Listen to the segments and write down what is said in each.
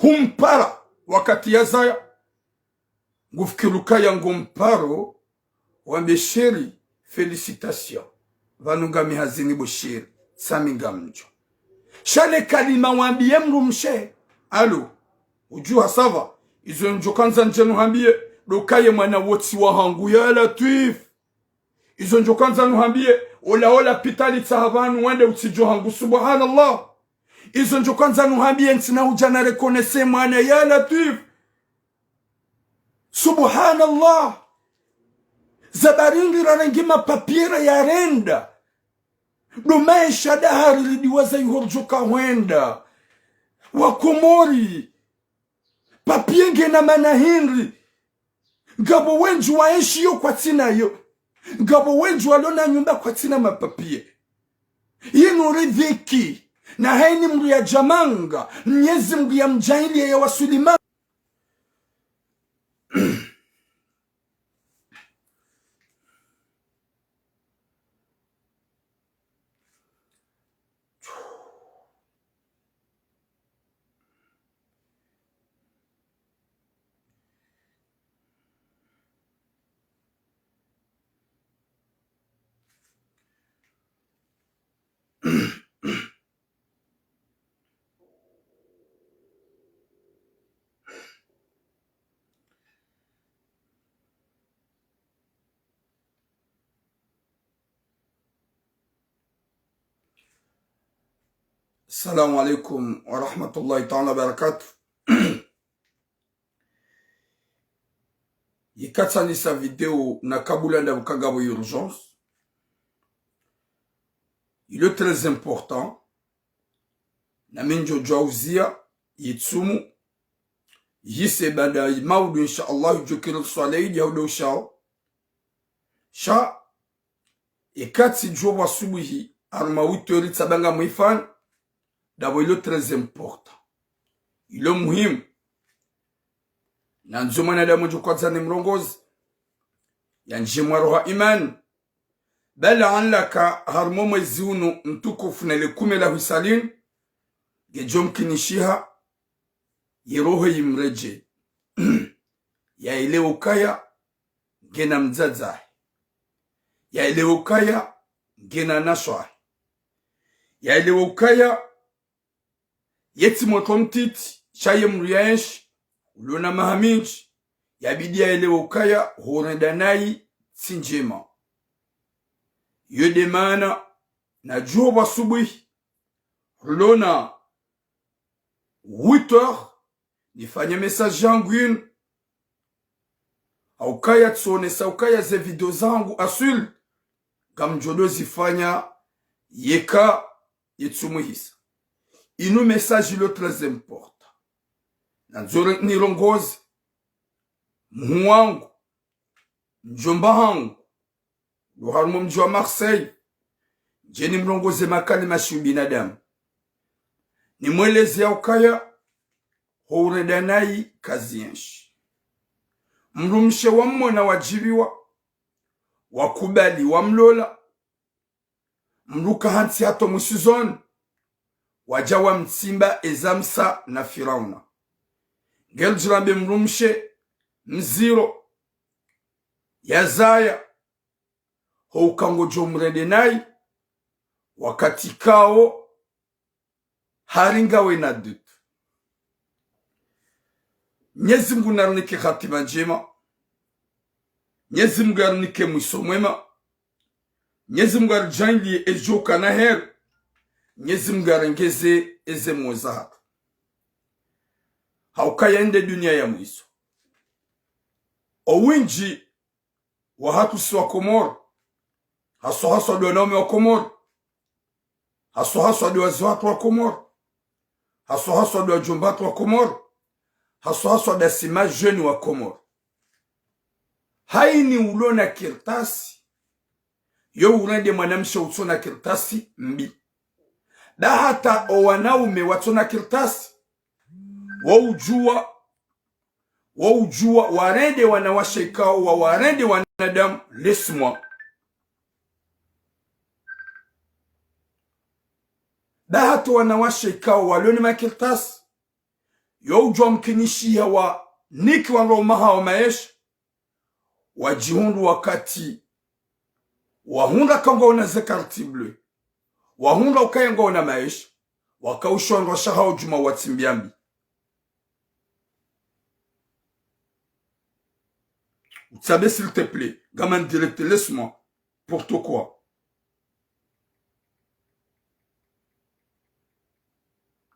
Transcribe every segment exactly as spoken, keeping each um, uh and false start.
Humpara wakati yazaya. Ngufikiri ukaya ngo mparo, wambe chéri, félicitations. Pvanu ngami hazini bo chéri, tsami ngamdjo. Sha le kalima wambiye mdrumshe, allô, udjuha ça va, izo ndjo kandza ndje nuhambiye, ndo ukaya ye mwana wo tsi wahangu, ya Latwif. Izo ndjo kandza nuhambiye, ola ola pitali tsaha pvanu wende utsidjo hangu, subhanallah. Izo ndjo kandza nuhambiye, ntsina udja na reconnaître mwana, ya Latwif. Subhanallah. Za barindi rarenge mapapier rayarenda. Ndo maesha dahari lidiwaza iho ridjoka hwenda. Wakomori. Papier ngena mana hindri. Ngapvo wendji waenshi yo kwatsina yo. Ngapvo wendji walo na nyumba kwatsina mapapier. Yinu ridhiki. Na hayini mdru yadja manga, Mnyezi Mngu yamdjaanliye ya waswili ma- Salam alaykum wa rahmatullahi ta'ala wa barakatuh. Yeka tsandisa video na kabula ndapvo ka ngapvo urgence. Il est très important. Na mi ndjo djwa uziya yitsumu. Yise baanda maudu, insha Allah, djo kiri swala idi hau ndo ushao. Sha, yeka tsi djo pvwa subuhi, harumwa huit heures tsabanga mwifan, ndapvo il est très important. Il est muhimu. Na ndzo mwanadamu djo kwadza ni mrongozi. Yandje mwa roha imani. Bala anlaka harumwa mwezi unu mtukufu na le kume la hwisalini, ngedjo mkinishiha, ye roho yimredjeyi. Yaelewe ukaya, ngena mdzadze wahe. Yaelewe ukaya, ngena wanashe wahe. Yaelewe ukaya, ye tsi mwana mtiti, sha ye mdru yaenshi, ulo na maha mindji, yabidi yaelewe ukaya, horenda nayi tsi ndjema. Yo nde maana, na djuho pvwa subuhi, rilo na huit heures, nifanye message yangu yinu. Haukaya tsonesa ukaya ze video zangu aswili, ngamdjo ndo zifanya yeka yitsumu hisa. Inu message ilo très important. Na ndzo re-, nirongoze. Mhuu wangu, mdjomba hangu, ndo harumwa mdji wa Marseille, ndje nimrongoze makalima shi ubinadamu. Nimweleze ya ukaya, horenda nayi kazienshi. Mdrumshe wamwona wadjibiwa, wakubali wamlola, mdru kahantsi hata mwisizoni, wadja wamtsimba eza Musa na Firauna. Ngeri djirambe mdrumshe mdziro, yazaya, houka ngodjo mrende nayi, wakati kao, hari ngawe na dutu. Mnyezi Mngu narinike hatima ndjema. Mnyezi Mngu yarinike mwiso mwema. Mnyezi Mngu yaridjaanliye edjo kana heri. Mnyezi Mngu yarengeze eze mwo zahatru. Haukaya inde dunia ya mwiso. Owindji wahatru si wa Komori, haswa haswa ndo wanaume wa Komori, haswa haswa ndo wazee watru wa Komori, haswa haswa ndo wadjomba watru wa Komori, haswa haswa ndo wasi ma jeunes wa Komori. Hayini ulo na kartasi, yo urende mwanamshe utso na kartasi mbi. Nda hata owanaume watso na kartasi, wo udjuwa, wo udjuwa, warende wanawashe ikao, wa warende wanadamu, laisse-moi. Nda hata wanawashe ikao, walo ni makartasi, yo udjo mkinishiha wanike wandru wahao maesha, wadjihundru wakati wahundra ka ngwaona ze carte bleue, wahundra ukaya ngwaona maesha, wakausha wandru washe hao djuma watsimbiambi. Utsabe, s'il te plaît, ngam en direct, laisse-moi. Pour toi quoi?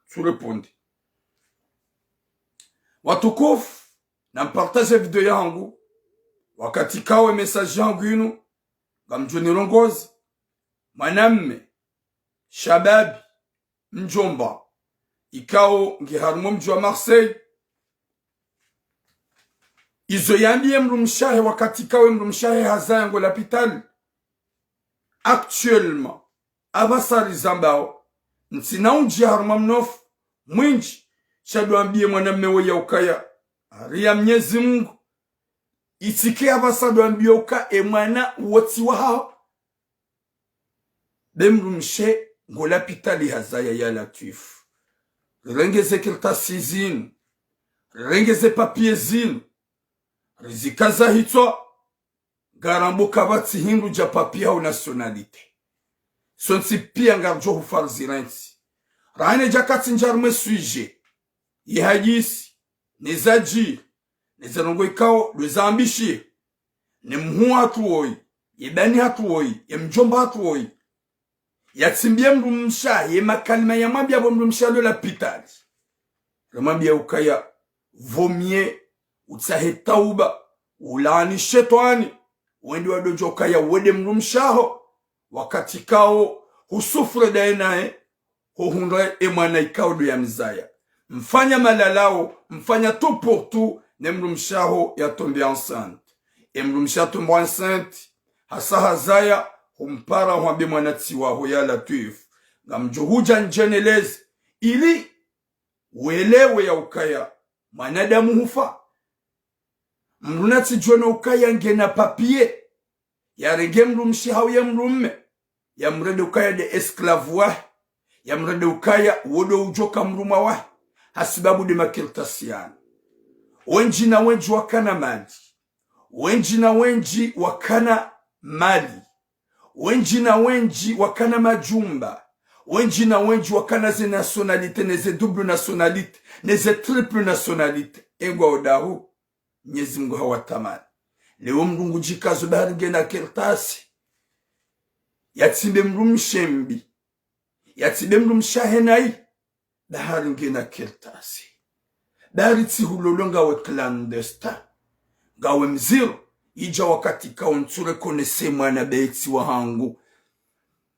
Tu réponds. Watukufu, nampartage video yangu. Wakati ikao e message yangu inu, ngamdjo nirongozi mwanamme, shababi, mdjomba, ikao nge harumwa mdji wa Marseille. Izo yambiye mdrumshe wahe wakati ikao e mdrumshe wahe hazaya ngo lapitali. Actuellement, apvasa rizambao, ntsina undji harumwa mnofu mwindji, sha ndo ambiye mwanamme woyi ukaya, hari ya Mnyezi Mungu, itsike apvasa ndo ambiye uka e mwana wo tsi wahaho. Be mdrumshe ngo lapitali hazaya, ya Latwifu. Rirenge ze kartasi zinu, rirenge ze papier zinu, rizikaza hitswa, ngarambo kapvatsi hindru dja papier hau nationalité. Sontsi pia ngaridjo hufa rizirentsi. Rahana dja katsi ndja harumwa e sujet ye hadisi, ne zadjiri, ne ze ndrongoo ikao ndo zaambishiha, ne mhuu hatru woyi, ye bani hatru woyi, ye mdjomba hatru woyi, yatsimbiye mdrumshe wahe ye makalima yamwambiya pvo mdrumshe wahe lo lapitali. Rimwambiya ukaya, vaut mieux utsahe tauba, ulaani shetwani, wende wadodjo ukaya wende mdrumshe waho, wakati ikao husufre ndaye naye, ho hundra e mwana ikao ndo yamzaya. Mfanya malalao, mfanya tout pour tout, ne mdrumshe waho ya tombe enceinte. E mdrumshe ya tombe enceinte, hasa hazaya, humpara hwambe mwana tsi waho, ya Latwifu. Ngamdjo hudja ndjeneleze, ili welewe ya ukaya mwanadamu hufa. Mdru natsidjuwe no ukaya ngena papier, yarenge mdrumshe hau ye mdrumme, yamrende ukaya nde esclave wahe, yamrende ukaya wo ndo udjoka mdrumwa wahe, hasibabu nde makartasi yanu. Wendji na wendji wakana mali, wendji na wendji wakana mali, wendji na wendji wakana madjumba, wendji na wendji wakana ze nationalité, ne ze double nationalité, ne ze triple nationalité. Engwa odahu, Mnyezi Mungu hawatamani. Leo mdru ngudjikazo bahari ngena kartasi, yatsimbe mdrumshe mbi, yatsimbe mdrumshe wahe nayi, bahari ngena kartasi. Bahari tsi hulolo ngawe clandestin, ngawe mziro, idja wakati ikao ntsu reconnaître mwana be tsi wahangu.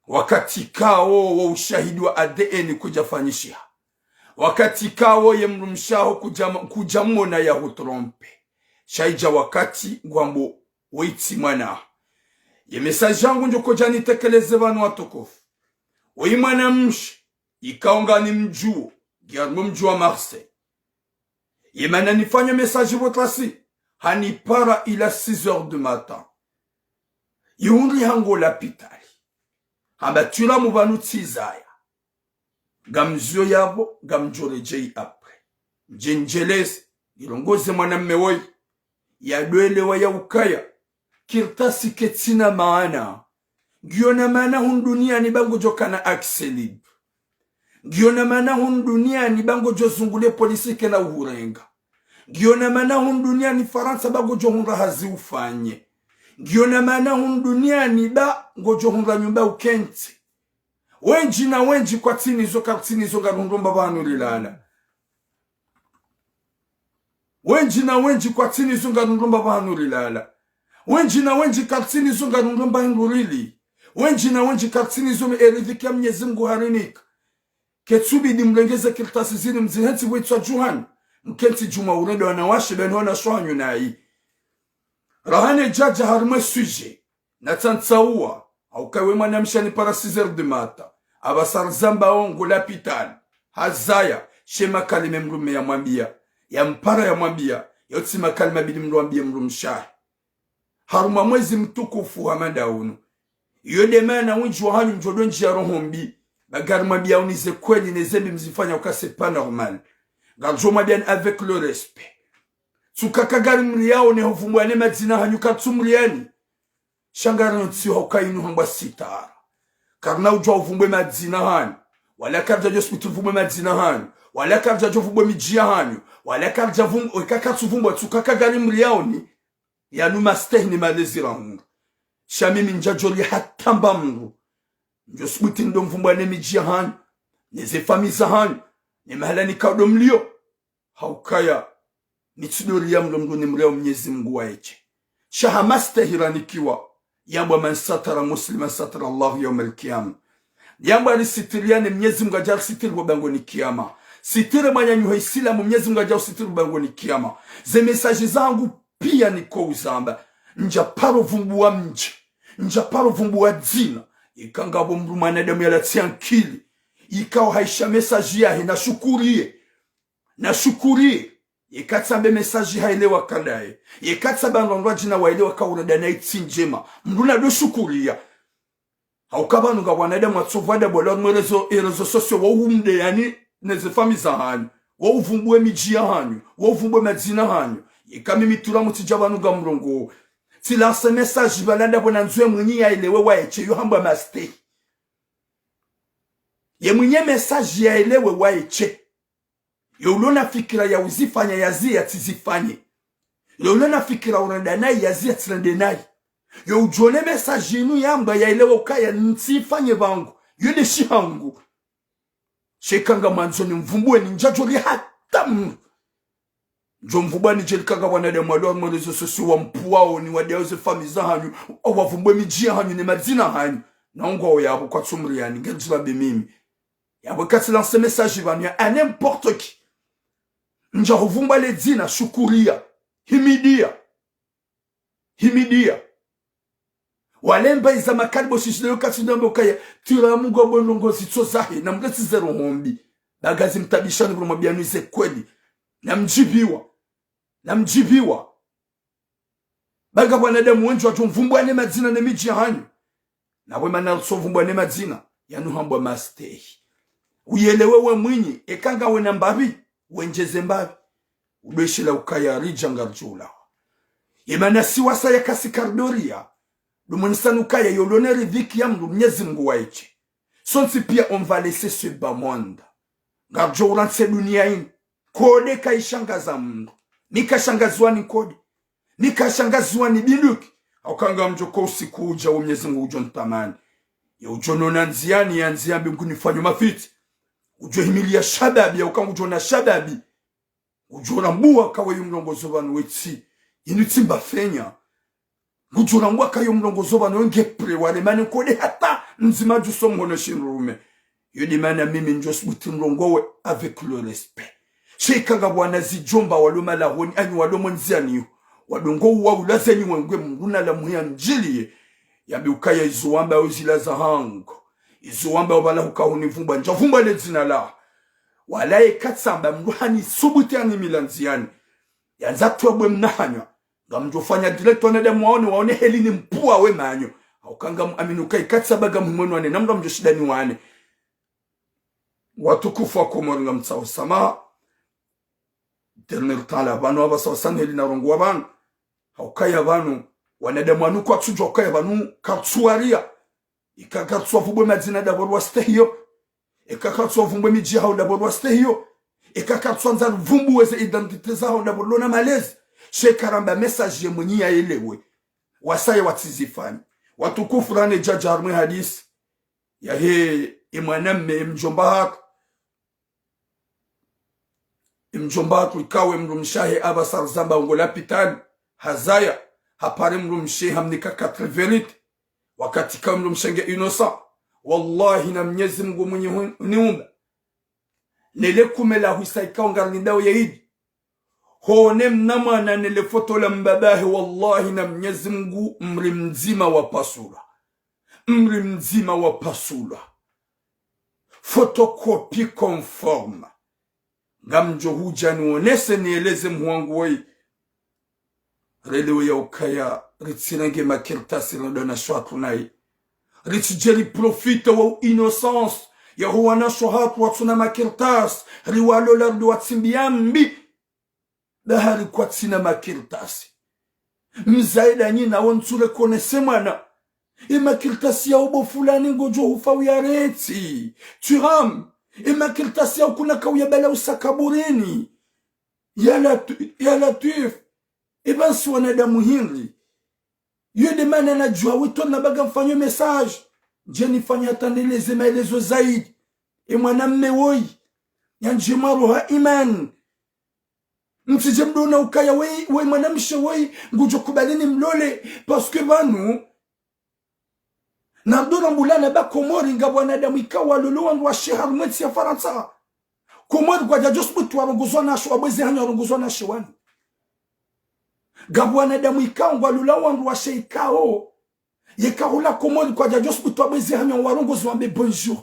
Wakati ikao wo ushahidi wa A D N kudja fanyishiha. Wakati ikao ye mdrumshe waho kudja, kudja mwona ya hutrompe. Sha idja wakati ngwambo woyi tsi mwana waho. Ye message yangu ndjo kodja nitekeleze pvanu watukufu. Woyi mwanamshe, ikao ngani mdjuo, nge harumwa mdji wa Marseille. Ye mana nifanya message pvo trasi, hanipara il a six heures du matin. Yihundri hangu lapitali. Hamba tula mupvanu tsizaya. Ngamziyo yapvo, ngamdjo redjeyi après. Ndje ndjeleze, nirongoze mwanamme woyi, yadwelewa ya ukaya kartasi ketsina maana. Ngiyo na maana hunu duniani ba ngodjo kana accès libre. Ngiyo na maana hunu duniani ba ngodjo zunguliye polisi kena uhurenga. Ngiyo na maana hunu duniani Farantsa ba ngodjo hundra hazi ufanye. Ngiyo na maana hunu duniani ba ngodjo hundra nyumba ukentsi. Wendji na wendji kwatsina izo, karitsina izo, ngarihundro mba pvanu rilala. Wendji na wendji kwatsina izo, ngarihundro mba pvanu rilala. Wendji na wendji karitsina izo, ngarihundro mba hindru rili. Wendji na wendji karitsina izo, me eridhiki ya Mnyezi Mungu harinika. Ketsubidi mrenge ze kartasi zinu mzihentsi pvo itswa djuhani, mkentsi djumwa urende wanawashe, beno wanashe hanyu nayi. Rahana djadja harumwa e sujet, natsantsauwa, hauka we mwanamshe hanipara six heures du matin, apvasa rizambao ngo lapitali, hazaya, she makalima e mdrumme yamwambiya, yampara yamwambiya, yo tsi makalima bidi mdru ambiye mdrumshe wahe. Harumwa mwezi mtukufu hama nda unu. Iyo nde mana wendji wahanyu mdjo ndo ndjiya roho mbi, ba ngarimwambiyaoni ze kweli, ne ze mbi mzifanya uka c'est pas normal. Ngaridjo mwambiani avec le respect. Tsuka kagari mriyao ne huvumbwa ne madzina hanyu, katsumriyani. Sha ngari ntsi hauka inu hambwa sitara. Karina udjuwa uvumbwe madzina hanyu. Wala karidja djo subuti uvumbwe madzina hanyu. Wala karidja djo vumbwe midji ya hanyu. Wala karidja vum-, eka katsuvumbwa tsuka kagari mriyao ni. Yanu mastehi ne malezi rahundru. Sha mimi ndjadjo ri hata mba mndru. Ndjo subuti ndo mvumbwa ne midji ya hanyu. Ne ze famiyi za hanyu. Ne mahala nikao ndo mliyo. Haukaya, mi tsidoriya mndru, mndru nimriyao Mnyezi Mungu waye tse. Sha ha mastehi ranikiwa, yambwa: من ستر مسلما ستره الله يوم القيامة. Yambwa risitiriyane, Mnyezi Mungu ngadjo risitiri pvo bangweni kiyama. Sitiri mwananyaho Isilamu, Mnyezi Mungu ngadjo usitiri pvo bangweni kiyama. Ze message zangu piya niko uzamba. Ndjaparo vumbuwa mdji. Ndjaparo vumbuwa dzina. Ika ngapvo mndru mwanadamu yalawa tsi ankili. Ikao hayisha message yahe nashukuriye. Nashukuriye. Yeka tsambe message hayelewa kadaye. Yeka tsambe ndrongoo djina wayelewa ka urenda nayi tsi ndjema. Mndru nado shukuriya. Hauka pvanu nga wanadamu watsopvwa adabu walawa harumwa e réseau, e réseau social, wo umdeyani ne ze famiyi za hanyu. Wo uvumbuwe midji ya hanyu. Wo uvumbuwe madzina hanyu. Yeka mimi turamu tsidja pvanu ngamrongoo. Tsi lancer message pvala ndapvo nandzo ye mwinyi yayelewe waye tse, yo hambwa mastehi. Ye mwinyi message yayelewe waye tse. Yo ulo na fikira ya uzifanya yaziye yatsizifanye. Yo ulo na fikira urenda nayi yaziye yatsirende nayi. Yo udjo one message inu yambwa yayelewe ukaya ntsifanye pvangu. Yo nde shihangu. Sha eka ngamwandzo nimvumbuwe ni ndjadjo ri hata mndru. Ndjo mvumbuwa ni djeli kanga wanadamu walawa harumwa e réseau social wampvuwao ni wadeyao ze famiyi za hanyu, wavumbuwe midji ya hanyu ne madzina hanyu. Na ungwawo yapvo kwatsumriyani, nge ndjila be mimi. Yapvo katsi lancer message pvanu ya à n'importe qui. Ndja huvumbwa le dzina, shukuriya. Himidiya. Himidiya. Walemba iza makalibo shishile yo katsi ndambe ukaya, tiramu ngapvo ndrongoo zitso zahe, na mndru tsi ze roho mbi. Ba ngazi mtabishani pvo mwambiyani ze kweli. Na mdjipviwa. Na mdjipviwa. Ba nga wanadamu wendji wadjo mvumbwa ne madzina ne midji ya hanyu. Na we mana utso vumbwa ne madzina, yanu hambwa mastehi. Uyelewe we mwinyi, eka ngawe na mbapvi, wendjeze mbapvi. Udo ishiliya ukaya ridja ngaridjo ulawa. Ye mana si wasaya kasi karidoriya. Ndo mwenisanu ukaya yo ulo ne ridhiki ya mndru Mnyezi Mungu waye tse. Sontsi piya on va laisser ce bas monde. Ngaridjo urantsi e duniya inu. Nkode kayishangaza mndru. Mi kashangaziwa ni nkode. Mi kashangaziwa ni bunduki. Hauka ngamdjo ko usiku udja wo Mnyezi Mungu udjo ntamani. Ye udjo nona ndziyani ya ndziya mbi ngunifanyo mafitsi. Udjo himiliya shababi, hauka ngudjo ona shababi. Ngudjo ona mbuwa kawe yo mlongozo pvanu wetsi. Inu tsi mba fenya. Ngudjo ona mbuwa kayo mlongozo pvanu wenge prêt waremane nkode hata ndzima djuso mhono shindrume. Yo nde mana mimi ndjo subuti mlongowe avec le respect. Sha eka ngapvo wana zidjomba walo malahoni, anyi walo mo ndziyani yo. Wadongo uwa ulaze nyi wengwe mndru na la muhimu ndjiliye. Yambe ukaya izo wamba yo zila za hangu. Izo wamba yo pvala huka hunivumbwa, ndja vumbwa le dzina la. Wala eka tsamba mndru hani subuti hanimila ndziyani. Yandza twebwe mna hanywa. Ngamdjo fanya direct wanadamu waone, waone heli ni mpvuwa we manyo. Hauka ngamu amini uka eka tsamba ngamhumwenu wane, na mndru ngamdjo shindani wane. Watukufu wa Komori ngamtsaho samaha. Eternel Taala, pvanu apvasa wasani heli narongowa pvanu. Haukaya pvanu, wanadamu wanu kwatsudjuwa ukaya pvanu katsuwariya. Eka katsuwavumbwe madzina ndapvo rwastehiyo. Eka katsuwavumbwe midji yahawo ndapvo rwastehiyo. Eka katsuwandza rivumbuwe ze identité zahawo ndapvo rilo na malezi. Sha eka ramba message ye mwinyi yayelewe. Wasaya watsizifanya. Watukufu, rane djadja harumwa e hadisi yahe, e mwanamme, e mdjomba hatru. E mdjomba hatru ikao e mdrumshe wahe apvasa rizamba ungo lapitali, hazaya, hapvare mdrumshe hamnika quatre vérités. Wakati ikao e mdrumshe nge innocent. Wallahi na Mnyezi Mungu mwinyi hu-, huniumba. Nele kume la hwisa ikao ngarilindao ye idi. Hone mna mwana nele foto la mbaba hahe, wallahi na Mnyezi Mungu, mri mdzima wapasulwa. Mri mdzima wapasulwa. Photocopie conforme. Ngamdjo hudja niwonese, nieleze mhu wangu woyi. Relewe ya ukaya, ritsirenge makartasi rado na shwatu nayi. Ritsidje riprofite wa innocence Yaho wanashe hatru watsuna makartasi, riwalola rudi watsimbiya mbi. Bahari kwatsina makartasi. Mzaida nyina wo ntsu reconnaître mwana. E makartasi ya ubo fulani ngodjo hufa uyaretsi. Turam. E makartasi ya ukuna kauya bala usa kaburini. Ya Latu-, ya Latwif. E basi wanadamu hindri. Yo nde mana nadjuwa wetru na baga mfanyo message. Ndje nifanye hata ndeleze maelezo zaidi. E mwanamme woyi. Yandje mwa roho ya imani. Mtsidje mdona ukaya we, we mwanamshe woyi, ngudjo kubali nimlole, parce que pvanu, na mdona mbulana ba Komori ngapvo wanadamu ikao walolo wandruwashe harumwa entsi ya Farantsa. Komori kwadjadjo subutu warongoze wanashe, wabweze hanyo warongoze wanashe wanu. Ngapvo wanadamu ikao ngwalola wandruwashe ikao, yeka hula Komori kwadjadjo subutu wabweze hanyo warongoze wambe bonjour.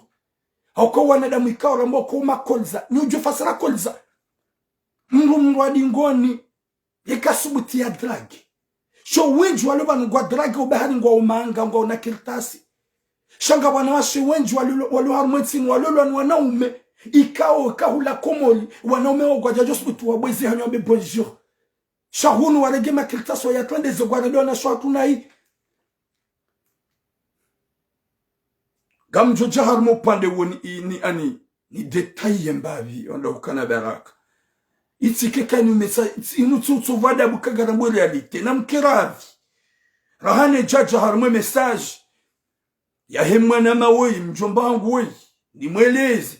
Hauka wanadamu ikao ramba ko makolza, ni udjo fasira kolza. Mdru mdru wa dingoni, yeka subutu ya drague. Sho wendji walo pvanu ngwa drague ubahari ngwa umanga, ngwa una kartasi. Sha ngapvo wanawashe wendji walo, walo harumwa entsi inu walolwa ni wanaume. Ikao, yeka hula Komori, wanaume wo kwadjadjo subutu wabweze hanyo wambe bonjour. Sha hunu warenge makartasi wayatrendeze ngwarende wanashe hatru nayi. Ngamdjo dja harumwa upande woni i-, ni ani, ni détail ye mbapvi, wanda ukana baraka. Itsi keka ni message, itsi inu tsu, tsu vadabu kagara mbo réalité, na mkeravi. Raha nedja dja harumwa e message yahe mwanama woyi, mdjomba hangu woyi, nimweleze.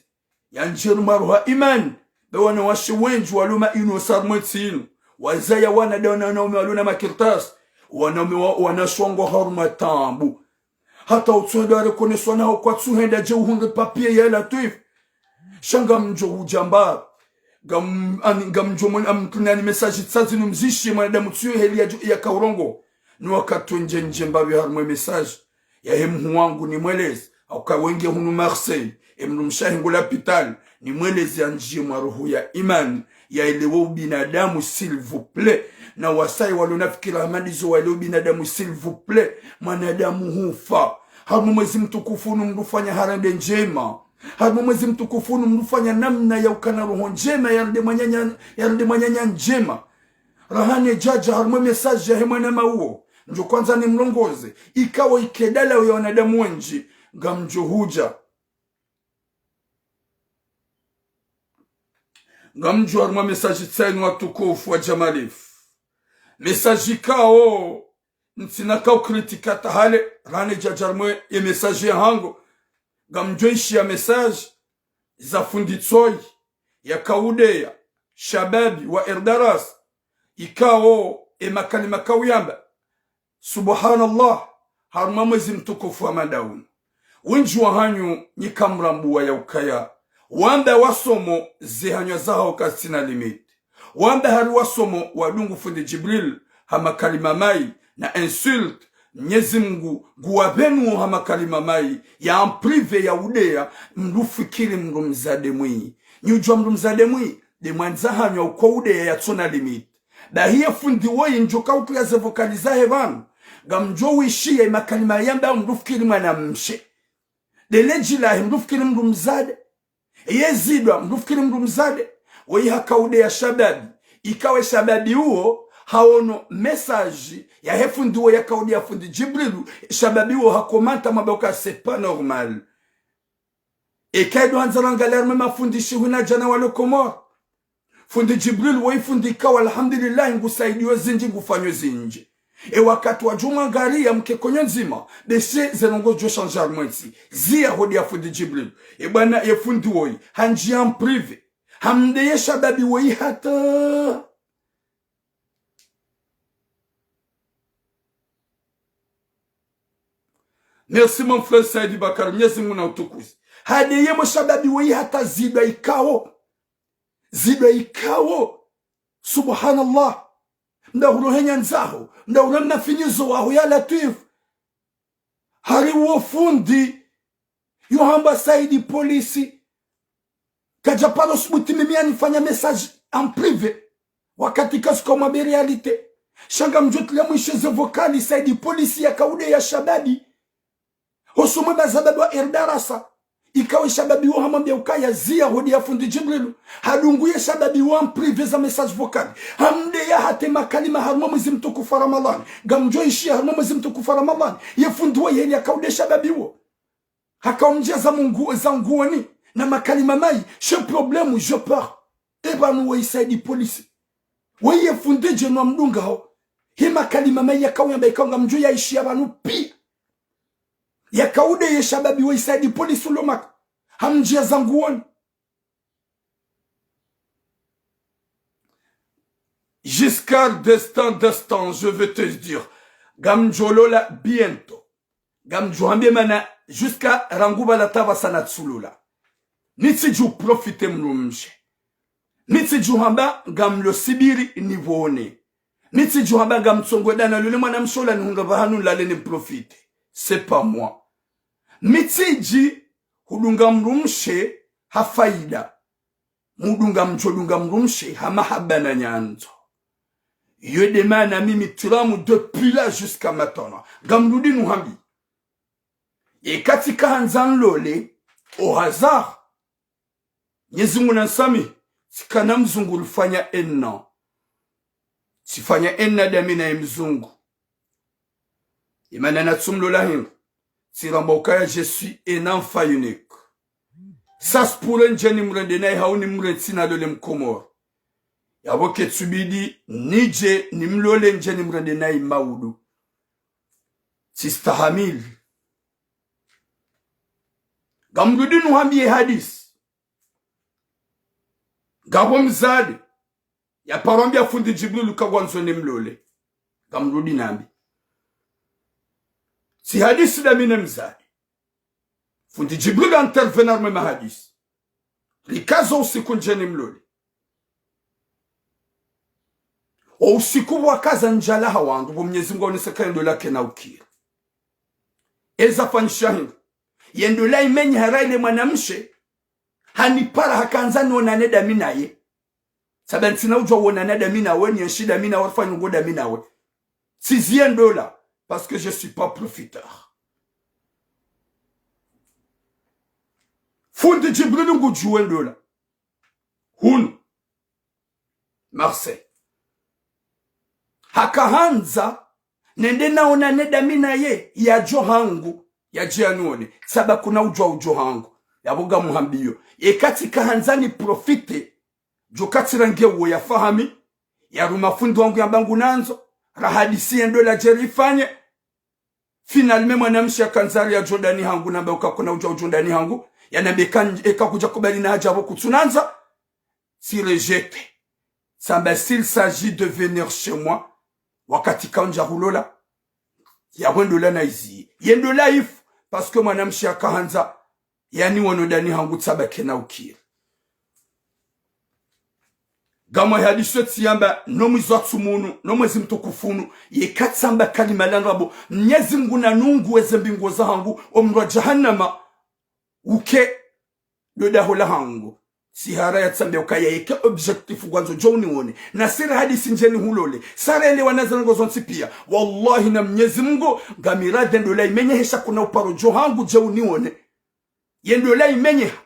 Yandje harumwa roho ya imani, be wanawashe wendji walo ma inu sa harumwa entsi inu. Wazaya wana nde wana wanaume walo na makartasi. Wanaume wa, wanashe ngwa harumwa taabu. Hata utsuhenda wareconnaître wana hawo kwatsuhenda dje uhundre papier ya Latwif. Sha ngamdjo hudjamba. Ngam-, ani, ngamdjo mwana amtrunani message tsazi numzishe mwanadamu tsiyo heli ya djo, ya kaurongo. Ni wakati wendje ndje mbapvi harumwa e message yahe mhu wangu nimweleze, hauka wenge hunu Marseille, e mdrumshe wahe ngu lapitali, nimweleze yandjiye mwa roho ya imani, yaelewe ubinadamu, s'il vous plaît. Na wasaya walo na fikira hama ndizo waelewe ubinadamu, s'il vous plaît. Mwanadamu hufa. Harumwa mwezi mtukufu unu mdru ufanya harende ndjema. Harumwa mwezi mtukufu unu mdru ufanya namna ya ukana roho ndjema, yarende mwananya, yarende mwananya ndjema. Raha nedja dja harumwa e message yahe mwanama uwo, ndjo kwandza nimrongoze, ikao ike dalawo ya wanadamu wendji, ngamdjo hudja. Ngamdjo harumwa e message tsayinu watukufu wa Jamalif. Message ikao, ntsina ka ukritika tahale, raha nedja dja harumwa e message yahangu, ngamdjo ishiya message za fundi Tsoyi, ya kaudeya shababi wa Erdaras, ikao e makalima kauyamba. Subhanallah, harumwa mwezi mtukufu wa madaunu. Wendji wahanyu nyi kamrambuwa ya ukaya, wamba wasomo ze hanywa zahawo kazitsina limite. Wamba hari wasomo wadungu fundi Djibril ha makalima mayi na insulte, Mnyezi Mngu nguwapvenuwo ha makalima mayi ya en privé ya udeya mdru ufikiri mdru mdzadze mwi. Nyi udjuwa mdru mdzadze mwi, nde mwandza hanywa uko udeya yatsona limite. Bahi ye fundi woyi ndjo ka utuya ze vocal zahe pvanu, ngamdjo wishiya ye makalima yamba mdru ufikiri mwanamshe. Nde ledji lahe mdru ufikiri mdru mdzadze. Ye zidwa, mdru ufikiri mdru mdzadze, woyi haka udeya shababi. Ikawo e shababi uwo, hawono message yahe fundi uwo yaka udeya fundi Djibrilu, shababi uwo hakomanta mwamba uka c'est pas normal. Eka ndo handza rangaliya harumwa e mafundi shihwi na djana walo Komori. Fundi Djibril woyi fundi ikao alhamdulillahi ngusaidiyo zindji ngufanyo zindji. E wakati wadjo mwangariya mke konyo ndzima, be she ze ndrongoo djo changer harumwa entsi. Ziya hodi ya fundi Djibril. E bwana ye fundi woyi, handjiya en privé. Hamdeya ye shababi woyi hata. Merci mon frère Saidi Bakar, Mnyezi Mngu na utukuzi. Hadeya mo shababi woyi hata zidwa ikao. Zidwa ikao. Subhanallah. Mdahulu henya ndzaho. Mdahulu mnafinyizo waho ya Latwif. Hari wo fundi. Yo hamba Saidi polisi. Kadja paro subuti mimi yanifanya message en privé. Wakati kasuka umwambe réalité. Sha ngamdjo tuliya mwishe ze vocal Saidi polisi yaka udeya shababi. Hosoni mwa shababi wa Erdarasa. Ikao ye shababi wo hamwambia ukaya ziya hodi ya fundi Djibrilu. Hadungu ye shababi wo en privé za message vocal. Hamdeya hata makalima harumwa mwezi mtukufu wa Ramadhani. Ngamdjo ishiya harumwa mwezi mtukufu wa Ramadhani. Ye fundi wo yeli yakaude shababi wo. Hakaumdjia za mungu, za nguoni. Na makalima mayi. Ce problème, je peur. Eba nu wo isaidi polisi. Weye fundi dje no mdungao. He makalima mayi yakauyamba ikao ngamdjo yaishiya pvanu piya. Yakaude ye shababi wo isaidi polisi ulo Maka. Hamdjia za nguoni. Giscard d'Estaing, d'Estaing, je vais te dire. Ngamdjo lola bientôt. Ngamdjo hambia mana jusqu'à rangu pvala hata pvasa natsulola. Mi tsidjo profiter mdrumshe. Mi tsidjo hamba ngamlo sibiri nipvone. Mi tsidjo hamba ngamtsongo dana lule mwanamshe ola nihundra pvahanu nilale ni profiter. C'est pas moi. Mi tsidji hudunga mdrumshe ha faida. Mudunga mdjo dunga mdrumshe ha mahaba na nyandzo. Iyo de mana mimi tiramu depuis là jusqu'à maintenant. Ngamrudi nuhambi. Ye kati kahandza nilole, au hasard. Mnyezi Mungu nansamihi, tsikana mzungu rifanya un an. Tsifanya un an dami naye mzungu. Imana natsumlola hindru. Tsiramba ukaya je suis un enfant unique. Ça se pourrait ndje nimrende naye hau nimrentsi nalole mkomori. Yapvo ketsubidi nidje nimlole ndje nimrende naye maudu. Tsistahamili. Ngamrudi nuhambiye hadisi. Ngapvo mzade yaparwambia fundi Djibrilu kangwandzo nimlole. Ngamrudi nambi. Tsi hadisi dami ne mzade. Fundi Djibrilu intervenir mwe mahadisi. Rikaza usiku ndje nimlole. O usiku pvwakaza ndjala ha wandru, pvo Mnyezi Mungu aonesa ka ye ndola kena ukiri. Eza fanyisha hindru. Ye ndola imenye hara ile mwanamshe, hanipara hakandza nionane dami naye. Saba ntsina udjwa uonana dami nawe, nienshi dami nawe, rifanye ngo dami nawe. Tsiziye ndola, parce que je suis pas profiteur. Fundi Djibrilu ngudjuwe ndola. Hunu. Marseille. Hakahandza, nende naonane dami naye, yadjo hangu, yadje yanione. Saba kuna udjwa udjo hangu. Yapvo ngamuhambiyo. Ye kati kahandza ni profiter. Djo kati range uwo yafahami. Yaruma fundi wangu yamba ngunandzo. Rahadisi ye ndola dje rifanye. Finalement, mwanamshe yakandza ri yadjo dani hangu, namba uka kuna udjwa udjo dani hangu. Yanambe eka, eka kudja kubali na hadja pvo kutsunandza. Si rejeter. Samba s'il s'agit de venir chez moi, wakati kaundja hulola, yapvo ndola naiziye. Ye ndola ifu, parce que mwanamshe yakahandza, yanione dani hangu tsaba kena ukiri. Ngamwa hadisi tsiyamba, no mwezi wa tsumu unu, no mwezi mtukufu unu, ye katsamba kalima la ndrabo, Mnyezi Mungu nanunguwe ze mbingu zahangu, o mdro wa jahannama, uke ndo daho lahangu. Sihara yatsambia ukaya yeke objectif ngwandzo djo unione. Na siri hadisi ndje nihulole. Sara ele wana zango zontsi pia. Wallahi na Mnyezi Mungu, ngami radhi ndola imenye hesha kuna uparo djo hangu dje unione. Ye ndola imenye ha.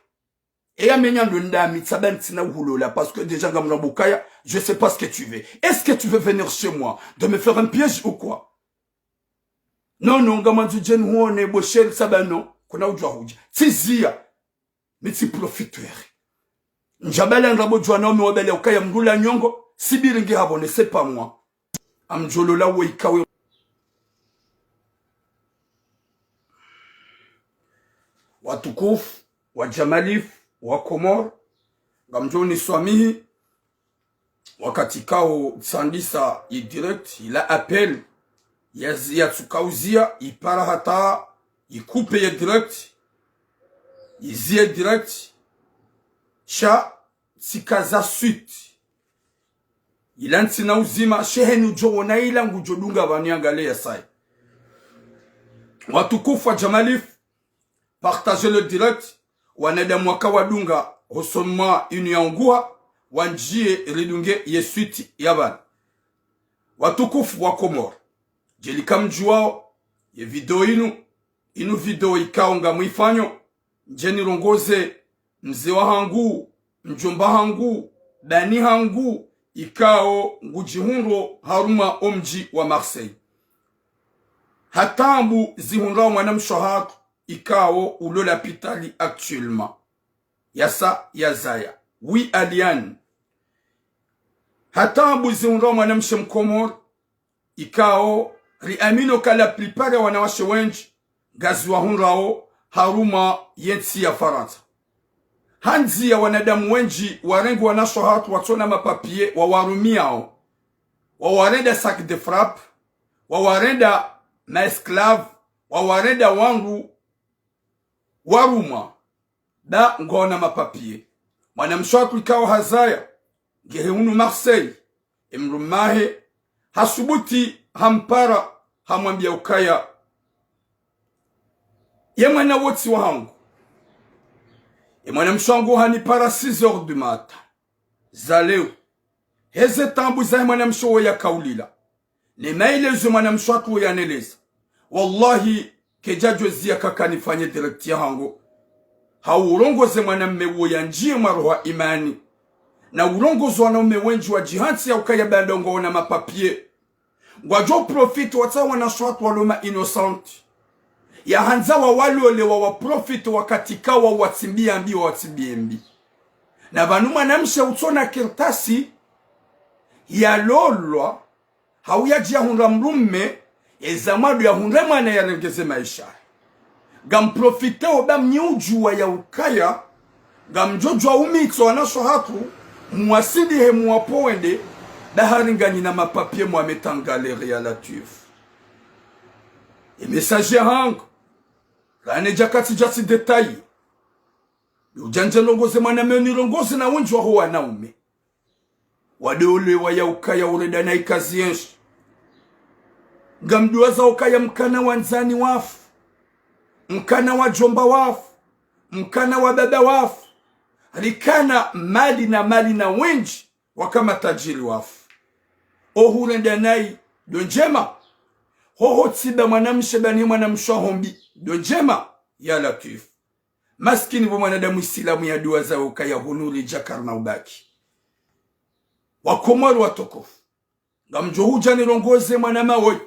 Eya menya ndo ndami, tsaba ntsina uhulola, parce que déjà ngamramba ukaya, je sais pas ce que tu veux. Est-ce que tu veux venir chez moi, de me faire un piège ou quoi ? Non, non, ngamwandzo dje nihuone, bo chéri, saba non, kuna udjwa hudja. Tsiziya, mi tsi profiteur. Ndjabala ndrabo djwa nao mi wabala ukaya mdru la nyongo, sibiri ngi hapvo ne, c'est pas moi. Amdjolola wo ikawe. Watukufu, wa Jamalifu, wa Komori, ngamdjo niswamihi, wakati kao tsandisa ye direct, ila appel, ya, yatsuka uziya, ipara hata, ikupe ye direct, iziye direct, sha tsikaza suite. Ila ntsina uzima, sheheni udjo wona ila ngudjo dunga pvanu yangale ya saya. Watukufu wa Jamalifu, partagez le direct, wanadamu waka wadunga hosoni mwa inu ya unguha, wandjiye ridunge ye suite ya pvanu. Watukufu wa Komori, djeli kamdjuwao, ye video inu, inu video ikao ngamwifanyo, ndje nirongoze mze wahangu, mdjomba hangu, bani hangu, ikao ngudjihundro harumwa omdji wa Marseille. Ha taabu zihundrao mwanamshe wahatru, ikao ulo lapitali actuellement. Yasa yazaya. Oui, Aliane. Ha taabu zihundrao mwanamshe Mkomori, ikao riamino ka la plupart ya wanawashe wendji ngaziwahundrao harumwa yentsi ya Farantsa. Handzi ya wanadamu wendji warenge wanawashe wahatru watsona mapapier wawarumiao, wawarenda sac de frappe, wawarenda ma esclaves, wawarenda wandru warumwa, ba ngwaona mapapier. Mwanamshe wahatru ikao hazaya, ngehe hunu Marseille, emdrumme wahe hasubuti hampara, hamwambia ukaya, ye mwana wo tsi wahangu. Ye mwanamshe wangu hanipara six heures du matin za leo, heze taabu zahe mwanamshe wo yakaulila, ne maelezo mwanamshe wahatru yaneleza. Wallahi, kedjadjo ziya kaka nifanye direct yahangu, ha urongoze mwanamme wo yandjiye mwa roho ya imani, na urongoze wanaume wendji wadjihantsi ya ukaya baanda ngwaona mapapier, ngwadjo profiter watsaha wanawashe wahatru walo ma innocents, yahandza wawalole, wawaprofiter wakati kawo wawatsimbie mbi, wawatsimbie mbi. Na pvanu mwanamshe utsona kartasi yalolwa, hau yadji yahundra mdrumme, eza mwando yahundre mwana yarengeze maesha. Ngamprofiteo ba mnyi udjuwa ya ukaya ngamdjodjuwa umitso wanawashe wahatru, muwasindihe muwapvo wende, ba hari nganyi na mapapier muwametsa en galère ya Latwifu. E message yahangu, rane djakatsi djatsi détail. Udjandja nirongoze mwanamme, nirongoze na wendji waho wanaume. Wadolewa ya ukaya urenda nayi kazi yenshi. Ngamduwaza ukaya mkana wandzani wafu, mkana wadjomba wafu, mkana wababa wafu, rikana mali na mali na wendji waka matajiri wafu. Ohurenda nayi, ndo ndjema. Hoho tsiba mwanamshe bani mwanamshe waho mbi, ndo ndjema. Ya Latwifu. Maskini pvo mwanadamu isilamu yaduwaza ukaya hunu ridja karina ubaki. Wakomori watukufu, ngamdjo hudja nirongoze mwanama woyi,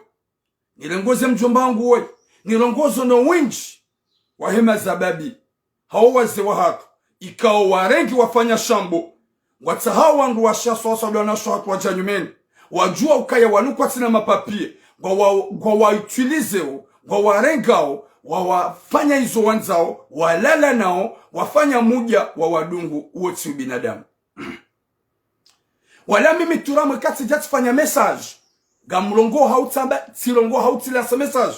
nirongoze mdjomba wangu woyi, nirongoze no wendji wahe mazababi, hau wazee wahatru, ikao warenge wafanya shambo, ngwatsahao wandru washe sawasawa ndo wanawashe wahatru wadja nyumeni, wadjuwa ukaya wanu kwatsina mapapier, ngwawa-, ngwawautiliseo, ngwawarengao, wawafanya izo wandzao, walala nao, wafanya mudja wawadungu, uwo tsi ubinadamu. Wala mimi Thuram eka tsidja tsifanya message, ngamrongoo hau tsamba, tsirongoo hau tsilansa message,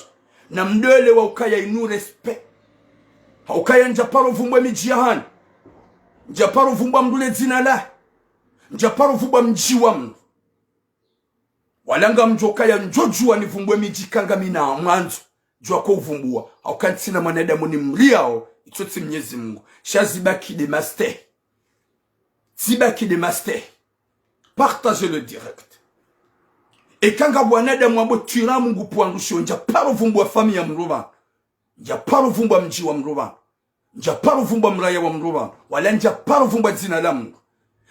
namdolwe wa ukaya inu respect. Ha ukaya ndjaparo vumbwa emidji yahanyu, ndjaparo vumbwa mndru le dzina lahe, ndjaparo vumbwa mdji wa mndru. Wala ngamdjo kaya ndjodjuwa nivumbwe emidji ka ngamina mwandzo, djuwa ko uvumbwa. Ha uka ntsina mwanadamu nimriyao, itso tsi Mnyezi Mungu. Sha zibaki de mastehi. Zibaki de mastehi. Partagez le direct. Eka ngapvo wanadamu wambwa Thuram ngupvo wandru shiyo, ndjaparo vumbwa famiyi ya mndru pvanu, ndjaparo vumbwa mdji wa mndru pvanu, ndjaparo vumbwa mraya wa mndru pvanu, wala ndjaparo vumbwa dzina la mndru.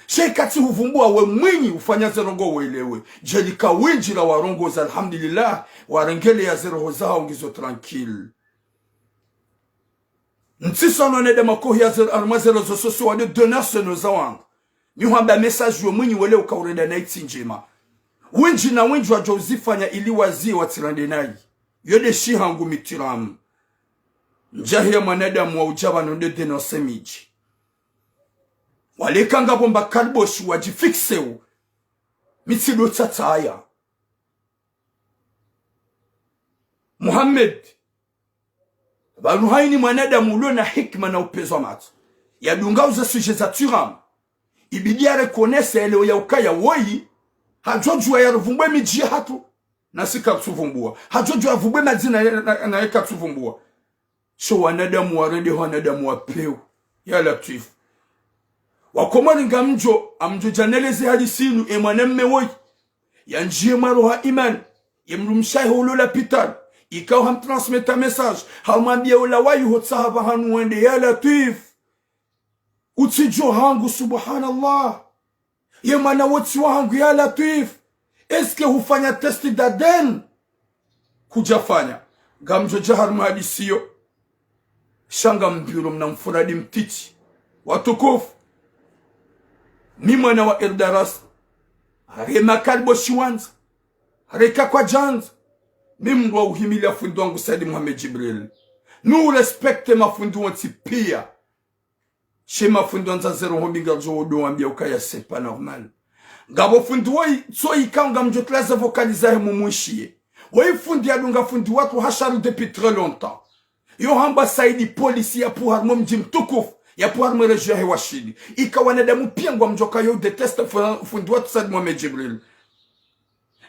Sha eka tsi huvumbwa we mwinyi ufanya ze ndrongoo welewe. Djeli ka wendji rawarongoza, alhamdulillah, warengeleya ze roho zahawo ngizo tranquille. Ntsiso no wanadamu wakohiya ze, harumwa ze réseaux sociaux wade dénoncer no za wandru. Mi hwamba message we mwinyi welewe uka urenda nayi tsi ndjema. Wendji na wendji wadjo uzifanya ili waziye watsirende nayi. Yo de shihangu mi Thuram. Ndjahiya mwanadamu wa udja pvanu nde dénoncer emidji. Wale eka ngapvo mba kariboshi wadjifixeo. Mi tsido tsatsaya. Mohamed, pvanu hayini mwanadamu ulo na hikima na upvenuzi wa matso, yadungao ze sujet za Thuram, ibidi ya reconnaisse yelewe ya ukaya woyi, hadjodjuwa yarivumbwe emidji yahatru, nasi katsuvumbwa. Hadjodjuwa yavumbwe emadzina ya, na, na, naye katsuvumbwa. Sho wanadamu warende ho wanadamu wa pewu. Ya Latwifu. Wakomori ngamdjo, amdjo dja neleze hali sinu, e mwanamme woyi yandjiye mwa roho ya imani, ye mdrumshe wahe ulo lapitali, Ikao hamtransmeta message, hamwambia ola wayi hotsaha pvahanu wende, ya Latwif. Utsidjo hangu, subhanallah. Ye mwana wotsi wahangu, ya Latwif. Est-ce que hufanya test d'A D N? Kudjafanya. Ngamdjo dja harumwa hadisi yo. Sha ngam pviro mna mfuradi mtiti. Watukufu. Mi mwana wa Erdaras. Re makali bo shiwandza. Reka kwadjandza. Mi mndru wa uhimilia fundi wangu Said Mohamed Djibril. Mi urespecte mafundi wontsi pia. She mafundi wandza zero hombi ngardjo wodo wambia ukaya c'est pas normal. Ngapvo fundi woyi, tso ikao ngamdjo tria ze vocal zahe mumwishiye. Woyi fundi yadunga fundi watru hasharu depuis très longtemps. Yo hamba Said polisi yapvo harumwa mdji mtukufu, yapvo harumwa région yahe Washili. Ika wanadamu pia ngwamdjo kayo déteste fu-, fundi watru Said Mohamed Djibril.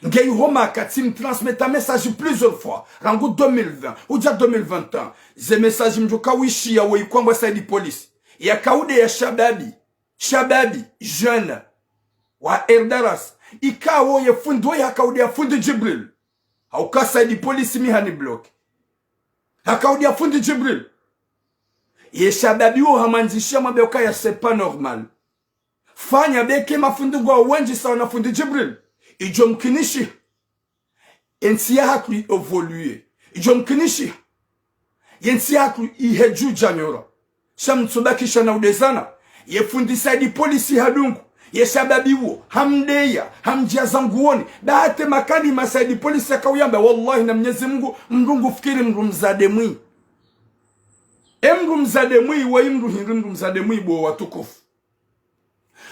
Nge iho Maka tsimtransmeta message plusieurs fois, rangu deux mille vingt, udja deux mille vingt et un. Ze message mdjo kawishiya woyi kwamba Said polisi. Yakaudeya shababi, shababi, jeune, wa Erdaras. Ikao ye fundi woyi hakaudeya fundi Djibril. Hauka Said polisi mi hani bloqué. Hakaudeya fundi Djibril. Ye shababi wo hamwandzishiya mwambe ukaya c'est pas normal. Fanya beke mafundi ngwa wendji sawa na fundi Djibril. Idjo mkinishiha. Entsi yahatru i évolué. Idjo mkinishiha. Yentsi yahatru ihe dju djanyora. Sha mtsubakisha na udezana. Ye fundi Said polisi hadungu. Ye shababi wo. Hamdeya. Hamdjiaza nguoni. Bahati makalima Said polisi yakauyamba. Wallahi na Mnyezi Mungu. Mndru ngufikiri mndru mdzadze mwi. E mndru mdzadze mwi. Woyi mndru hindri mndru mdzadze mwi bo watukufu.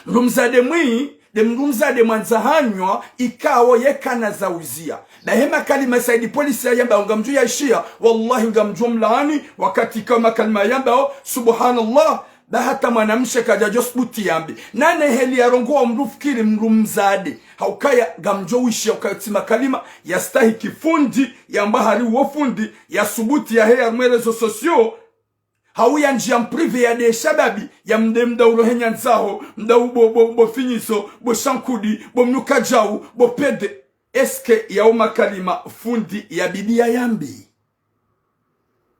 Mndru mdzadze mwi, nde mndru mdzadze mwandza hanywa, ikao yekana za uziya. Bahe makalima Said polisi yayambao ngamdjo yaishiya, wallahi ngamdjo mlaani, wakati ikao makalima yayambao, subhanallah, bahata mwanamshe kadjadjo subuti yambe. Nane heli yarongowa mndru fikiri mndru mdzadze. Haukaya ngamdjo wishiya ukaya tsi makalima, yastahiki fundi, yamba hari wo fundi, yasubuti yaheya harumwa réseaux sociaux, hauya ndjiya mprivé ya nde shababi, ya mde mdau rohenya ndzaho, mdau bo, bo, bo finyiso, bo shankudi, bo mnuka djau, bo pede. Est-ce que yao makalima fundi yabidi yayambe?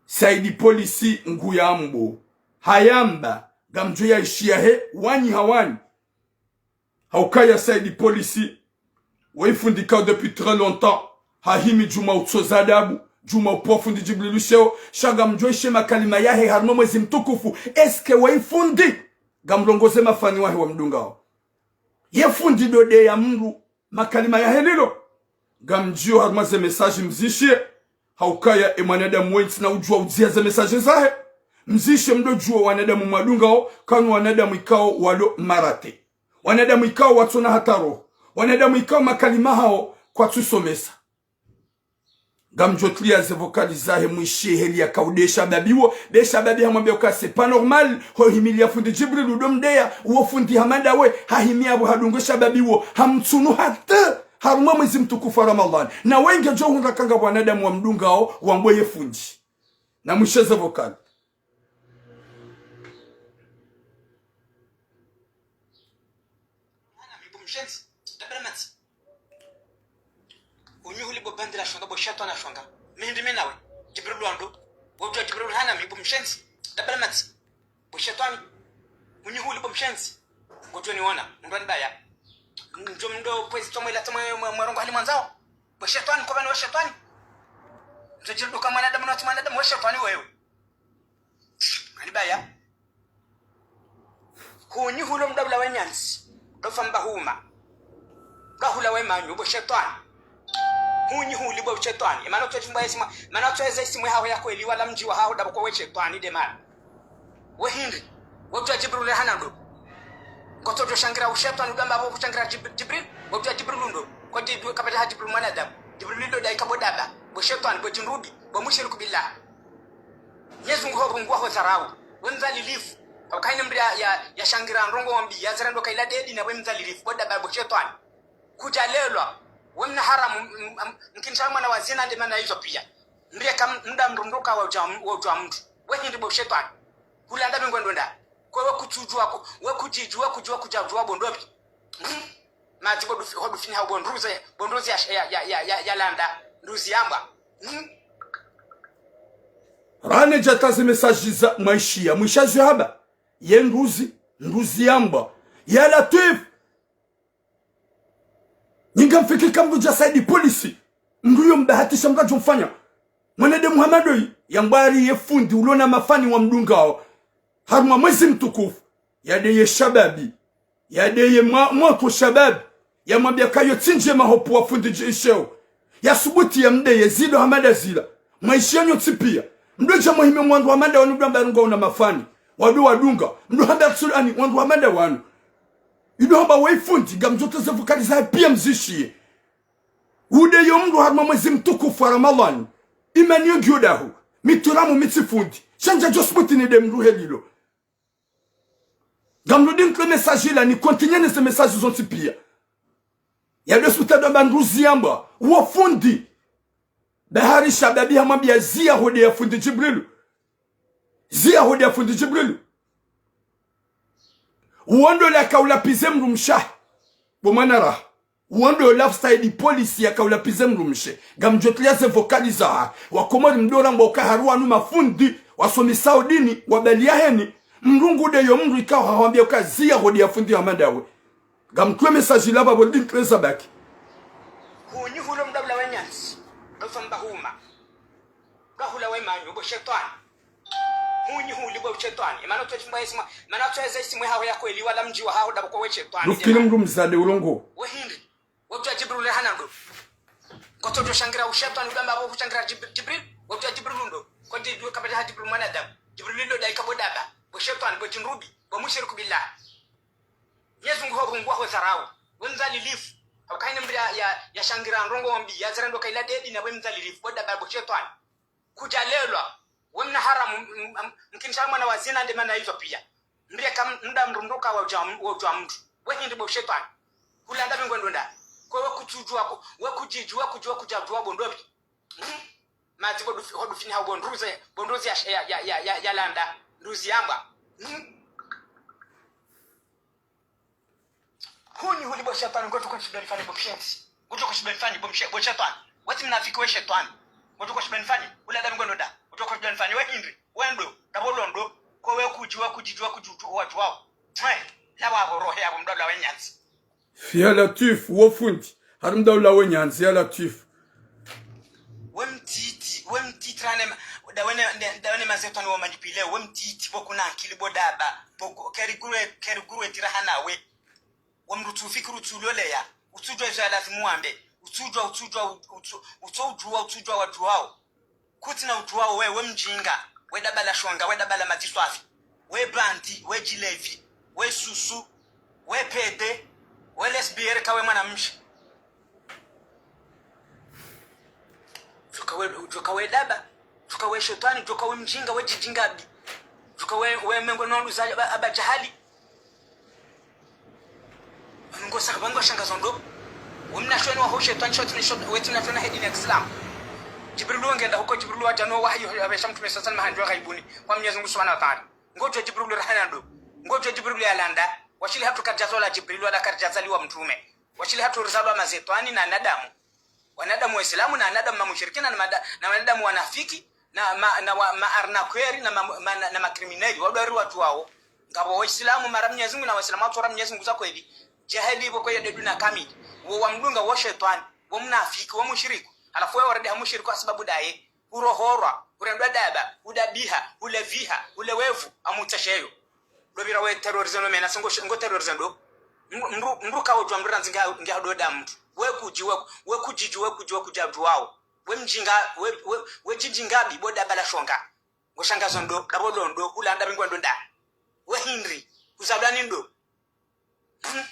Said polisi nguyambo. Hayamba, ngamdjo yaishiya he, wanyi hawani. Haukaya Said polisi, woyi fundi ikao depuis très longtemps, hahimi djuma utsoza adabu, djuma upvo fundi Djibril sheo, sha ngamdjo ishiya makalima yahe harumwa mwezi mtukufu, est-ce que woyi fundi, ngamrongoze mafani wahe wamdungao. Ye fundi ndo deya mndru, makalima yahe lilo, ngamdjiyo harumwa ze message mzishiye, haukaya e mwanadamu woyi ntsina udjuwa udziya ze message zahe, mzishiye mdo djuwa wanadamu mwadungao, kanu wanadamu ikao walo marate. Wanadamu ikao watsona hata roho. Wanadamu ikao makalima hao kwatsusomesa. Ngamdjo tria ze vocal zahe mwishiye heli yakaudeya shababi wo. Nde shababi hamwambia uka c'est pas normal. Ho himiliya fundi Djibril udo mdeya. Uwo fundi hama ndawe. Hahimiya pvo hadungu shababi wo. Hamtsunu hata. Harumwa mwezi mtukufu wa Ramadhani. Na wenge djo hundra kanga wanadamu wamdungao wambo ye fundi. Na mwishiye ze vocal. Hana mi bo mshenzi, dabala matsi. Unyi huli bo bandila shonga, bo shetwani shonga. Mi hindri mi nawe. Djibril wandru. Wodjuwa Djibril hana mi bo mshenzi, dabala matsi. Bo shetwani. Unyi huli bo mshenzi. Ngodjo niona, mndru anibaya. Ndjo mdo pwezi tomwe la tomwe mwe, mwe rongo hali mwandzao. Bo shetwani, kwa bani wa shetwani. Ndjo djiri duka mwanadamu na mwanadamu wa shetwani wewe. Anibaya. Hunyi hulo mdabula we nyandzi. Dofa mba huma. Gahula we manyu, bo shetwani. Hunyi huli bo shetwani. Imana utwe chumba yesimu, imana utwe ze isimu haho ya kweli wala mdji wa haho dabo kwa we shetwani de mana. We hindri. We kutwa Djibril hana ndo. Ngoto djo shangira ushetwani udamba bo kushangira Djib-, Djibril. We kutwa Djibril ndo. Kwa Djib-, kapata ha Djibril mwanadamu. Djibril ndo daika bo daba. Bo shetwani, bo djinrubi. Bo mushiriku billah. Mnyezi Mungu ho Mungu waho dharau. We mdhalilifu. Kwa kaina mri ya, ya, ya shangira ndrongo wambi, ya zira ndo kaila dedi na we mdhalilifu. Bo daba bo shetwani. Kudjalelwa. We mna haramu, m-, m-, m-, mkinisha mwana wa zina nde mana hizo pia. Mri ya kam-, mda mrunduka wa uja, wa uja mndru. We hindri bo shetwani. Hulanda mingwe ndonda. Kwa we kutsujua, ku-, we kujijua, kujua, kujajua bo ndopi. Hmm? Mati bo dufi-, ho dufini hao bo nduze, bo nduze ya, ya, ya landa. Nduzi yamba. Hmm? Rane djataze message za mwaishiya, mwisha zihaba. Ye nduzi, nduzi yambwa. Ya Latwif. Nyi ngamfikiri ka mndru dja saidi polisi. Mndru yo mbahatisha mkadjo mfanya. Mwanadamu hama ndoyi, yambwa hari ye fundi ulo na mafani wamdungao. Harumwa mwezi mtukufu. Yade ye shababi. Yade ye mwa-, mwako shababi. Yamwambia kayo tsindje mahopu wa fundi djisheo. Yasubuti yamdeye zido hama nda zila. Mwaishiya nyontsi piya. Mndru dja muhime wandru hama nda wanu ndo amba ngwao na mafani. Wado wadunga. Mndru hamba tsulani wandru hama nda wanu. Ido hamba we fundi, ngamdjo toze vokali zahe piya mzishiye. Ude yo mndru harumwa mwezi mtukufu wa Ramadhani. Imani yo ngiyo dahu. Mi turamu mi tsi fundi. Sha ndja djo subuti nide mndru helilo. Ngamrudi nitwe message ila ni continuer neze message zontsi piya. Yado subuti ndo amba nduzi yambwa. Wo fundi. Bahari shababi hamwambia ziya hode ya fundi Djibrilu. Ziya hode ya fundi Djibrilu. Uwo ndo la kaula pize mdrumshe. Bo mwana raha. Uwo ndo la fusaidi polisi ya kaula pize mdrumshe. Ngamdjo tulia ze vokali zaha. Wakomori mdo ramba uka hari wanu mafundi. Wasomisao dini. Wabaliya heni. Mndru ngude yo mndru ikao hahwambia uka ziya hode ya fundi hama ndawe. Ngamtwe message ila pvapvo ndi nitwe za baki. Hunyi hulo mdabula we nyantsi. Ndo famba huma. Ngahula we manyo, bo shetwani. Hunyi huli bo shetwani. Emana utwe chimba esi mwa, emana utwe eze isi mwe haho ya kweli wala mdji wa haho dabo kwa we shetwani. Ndufikiri mndru mzade ulongo. We hindri. We kudja Djibrilu rahana ndo. Ngotso djo shangira ushetwani udamba bo kushangira Djib-, Djibrilu. We kudja Djibrilu ndo. Kodi dwe kabadja ha Djibrilu mwanadamu. Djibrilu ndo daika bo daba. Bo shetwani, bo djinrubi. Bo mushiriku billah. Mnyezi Mungu ho Mungu waho dharau. We mdhalilifu. Hauka ine mbili ya, ya, ya shangira ndrongo mbi. Ya zira ndo kaila dedi na we mdhalilifu. Bo daba bo shetwani. Kudjalelwa, we mna haramu, m-, m-, mkinisha mwana wa zina nde mana izo piya. Mriye ka m-, mda mrunduka wa udja, wa udja mndru. We hindri bo shetwani. Hulanda mingwe ndonda. Kwe we kutsudjuwa ku-, we kudjidjuwa, kudjuwa, kudjadjuwa bo ndobi. Hmm? Madzi bo dufi-, ho dufini hau bo nduze, bo nduze ya, ya, ya landa. Nduzi yambwa. Hmm? Hunyi huli bo shetwani, ngotso kwa shibeni fani bo mshenzi. Ngotso kwa shibeni fani bo mshe-, bo shetwani. Wati mnafiki we shetwani. Ngotso kwa shibeni fani, ula dami ngono da. Ngotso kwa shibeni fani, we hindri, we ndo, dabo lo ndo. Kwe we kudji, we kudjidji, we kudji, we kudji, we kudji. Mwe, la wa bo rohe ya bo mdabula we nyantsi. Ya Latwif, wo fundi. Hari mdabula we nyantsi, ya Latwif. We mtiti, we mtiti rane ma-, da wene, ne, da wene mazetwani wo manipile, we mtiti bo kuna akili bo daba, bo ku-, keri gurwe, keri gurwe tira hana we. We mndru tsufikiri utsuloleya, utsudjuwa izo ya lazimu wambe, utsudjuwa, utsudjuwa, utsu-, utso udjuwa, utsudjuwa wadjuwao. Kutsina udjuwao we, we mdjinga, we daba la shonga, we daba la madji swafi, we bandi, we djilevi, we susu, we pede, we lesbienne ka we mwanamshe. Djuka we, djuka we daba, djuka we shetwani, djuka we mdjinga, we djidjinga bi. Djuka we, we mengo nondu za aba, aba jahali. Ngo saka bango shanga zondo. We mna shweni wa ho shetwani, shetwani, shetwani, we tsi mna shweni he dini ya Islam. Djibrilu ngenda huko, Djibrilu wadja no wahyi, abesha mtrume swalla Allahu alayhi wa sallam handjwa ghaibuni. Kwa Mnyezi Mungu Subhanahu wa Ta'ala. Ngodjo Djibrilu rahana ndo. Ngodjo Djibrilu ya landa. Washili hatru karidja zalwa Djibrilu wala karidja zaliwa mtrume. Washili hatru rizalwa mazetwani na wanadamu. Wanadamu wa Islamu na wanadamu mamushirikina na mada-, na wanadamu wanafiki na ma-, na wa-, ma arnaqueurs na ma-, ma-, na, na makrimineli. Wadwari wadjuwao. Ngapvo wa Islamu mara Mnyezi Mungu na wa Islamu watsu ra Mnyezi Mungu za kweli. Jahili ibo kweli de duna kamili. Wo wa mdunga wo shetwani, wo mnafiki, wo mushiriku. Halafu we waradi ha mushiriku ha sababu daye. Hurohorwa, hurendwa daba, hudabiha, huleviha, hulewevu, amutsesheyo. Ndo pvira we terrorisme no mena, se ngo, ngo terrorisme ndo. Mndru, mndru, mndru kawo djuwa mndru randzi nge, nge hadoda mndru. We kudji, we, we kudjidji, we kudji, we kudjadjuwao. We mdjinga, we, we, we djidjinga bi, bo daba la shonga. Ngo shanga zondo, dabo londo, hulanda mingwe ndonda. We hindri, huzalwa ni ndo. Hmm?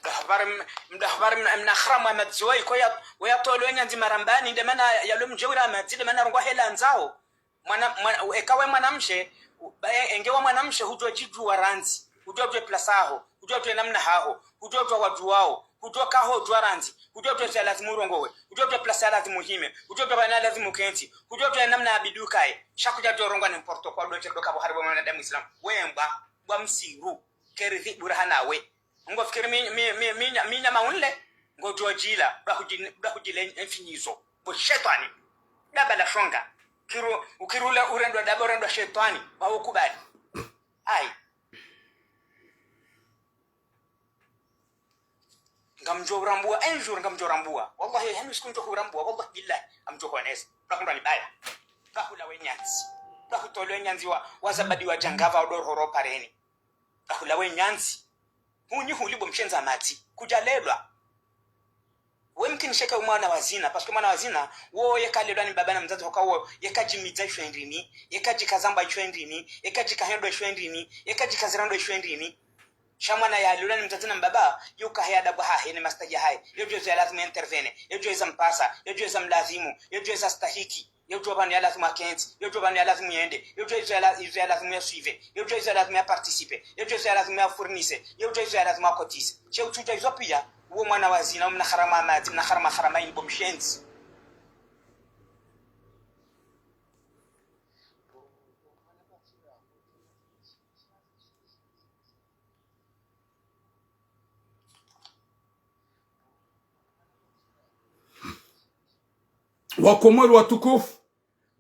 Mda habari m-, mda habari mna, mna haramu ya madziwa iko ya, we ya tolo nyandzi marambani, nde mana ya lo mdjewira madzi, nde mana rongwa hela ndzao. Mwana, mwana, eka we mwanamshe, u-, ba-, e-, enge wa mwanamshe hudjuwa djidjuwa randzi, hudjuwa djuwe place yaho, hudjuwa djuwe namna haho, hudjuwa djuwa wadjuwao, hudjuwa kaho djuwa randzi, hudjuwa djuwe ya lazimu urongowe, hudjuwa djuwe place ya lazimu uhime, hudjuwa djuwe bana lazimu ukentsi, hudjuwa djuwe namna ya bidukaye, sha kudja djuwe rongowa n'importe quoi, ndo tsi ndo kapvo hari bo mwanadamu Islamu. We mbwa, mbwa msiru, keri dhi buraha nawe. Ngo fikiri mi, mi, mi, mi, mi nyama unle, ngo djuwa djila, bwa hudji-, bwa hudjile mfinyizo. Bo shetwani. Daba la shonga. Kiru, ukirula urendwa daba urendwa shetwani. Wawo kubali. Ayi. Ngamdjo urambua, un jour ngamdjo urambua. Wallahi, hanu siku ndjo urambua, wallahi billahi, ngamdjo honesa. Bakundwa ni baya. Bahula we nyandzi. Bahutolwe nyandzi wa, wa zabadi wa djangava odoro horo pareni. Bahula we nyandzi. Hunyi huli bo mshenza madzi. Kudjalelwa. We mkinishe ka mwana wa zina, parce que mwana wa zina, wo yeka lelwa ni mbaba na mdzadze hoka wo, yeka djimidza ishwe ndrini, yeka djikazambwa ishwe ndrini, yeka djikahendwa ishwe ndrini, yeka djikazirandwa ishwe ndrini. Sha mwana yalelwa ni mdzadze na mbaba, yo kahe adabu hahe ne mastahi hahe, yo djuwa izo ya lazimu ya intervenir, yo djuwa izo za mpasa, yo djuwa izo za mlazimu, yo djuwa izo za stahiki, yo djuwa pvanu ya lazimu akentsi, yo djuwa pvanu ya lazimu yende, yo djuwa izo ya la-, izo ya lazimu ya suivre, yo djuwa izo ya lazimu ya participer, yo djuwa izo ya lazimu ya fournir, yo djuwa izo ya lazimu ya cotiser. She utsudjuwa izo piya, uwo mwana wa zina, mna harama madzi, mna harama harama ini bo mshenzi. Wakomori watukufu,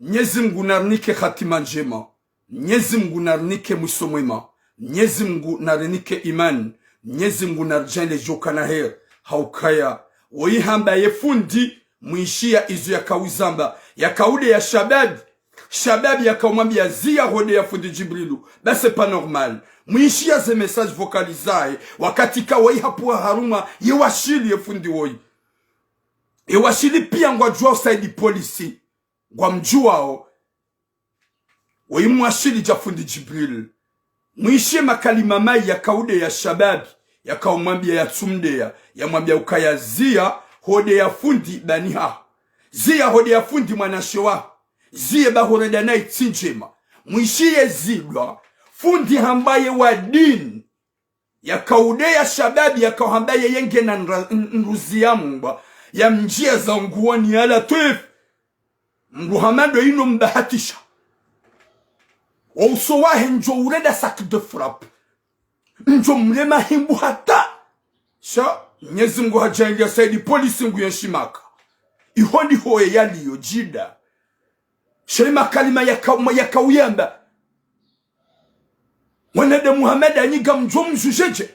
Mnyezi Mngu narinike hatima ndjema. Mnyezi Mngu narinike mwiso mwema. Mnyezi Mngu narinike imani. Mnyezi Mngu naridjaanlie djo kana heri. Haukaya, woyi hamba ye fundi, mwishiya izo yakauzamba, yakaudeya shababi. Shababi yakaumwambiya ziya hodeya fundi Djibrilu. Ba c'est pas normal. Mwishiya ze message vocale zahe, wakati ka woyi hapvwa harumwa ye washili ye fundi woyi. Ye washili piya ngwadjuwao Saidi Polisi. Ngwamdjuwao. Woyi mwashili dja fundi Djibrilu. Mwishiye makalima mayi yakaudeya shababi, yakaumwambiya yatsumdeya, yamwambiya ukaya ziya, hodeya fundi bani haho. Ziya hodeya fundi mwanamshe waho. Ziye ba hurenda nayi tsi ndjema. Mwishiye zidwa, fundi hamba ye wa dini. Yakaudeya shababi, yakauhamba yeye ngena nra-, n-, nruzi ya mbwa, yamdjiya za nguwoni ya Latwif. Mdru hama ndo yinu mbahatisha. Wo uso wahe ndjo urenda sac de frappe. Ndjo mrema himbu hata. Sha, Mnyezi Mngu hadjaanlia Saidi Polisi ngu yenshi Maka. Iho ndiho ye yaliyo Djida. Sha ye makalima yaka-, yakauyamba. Wanadamu hama nda nyi ngamdjo mdjudje dje.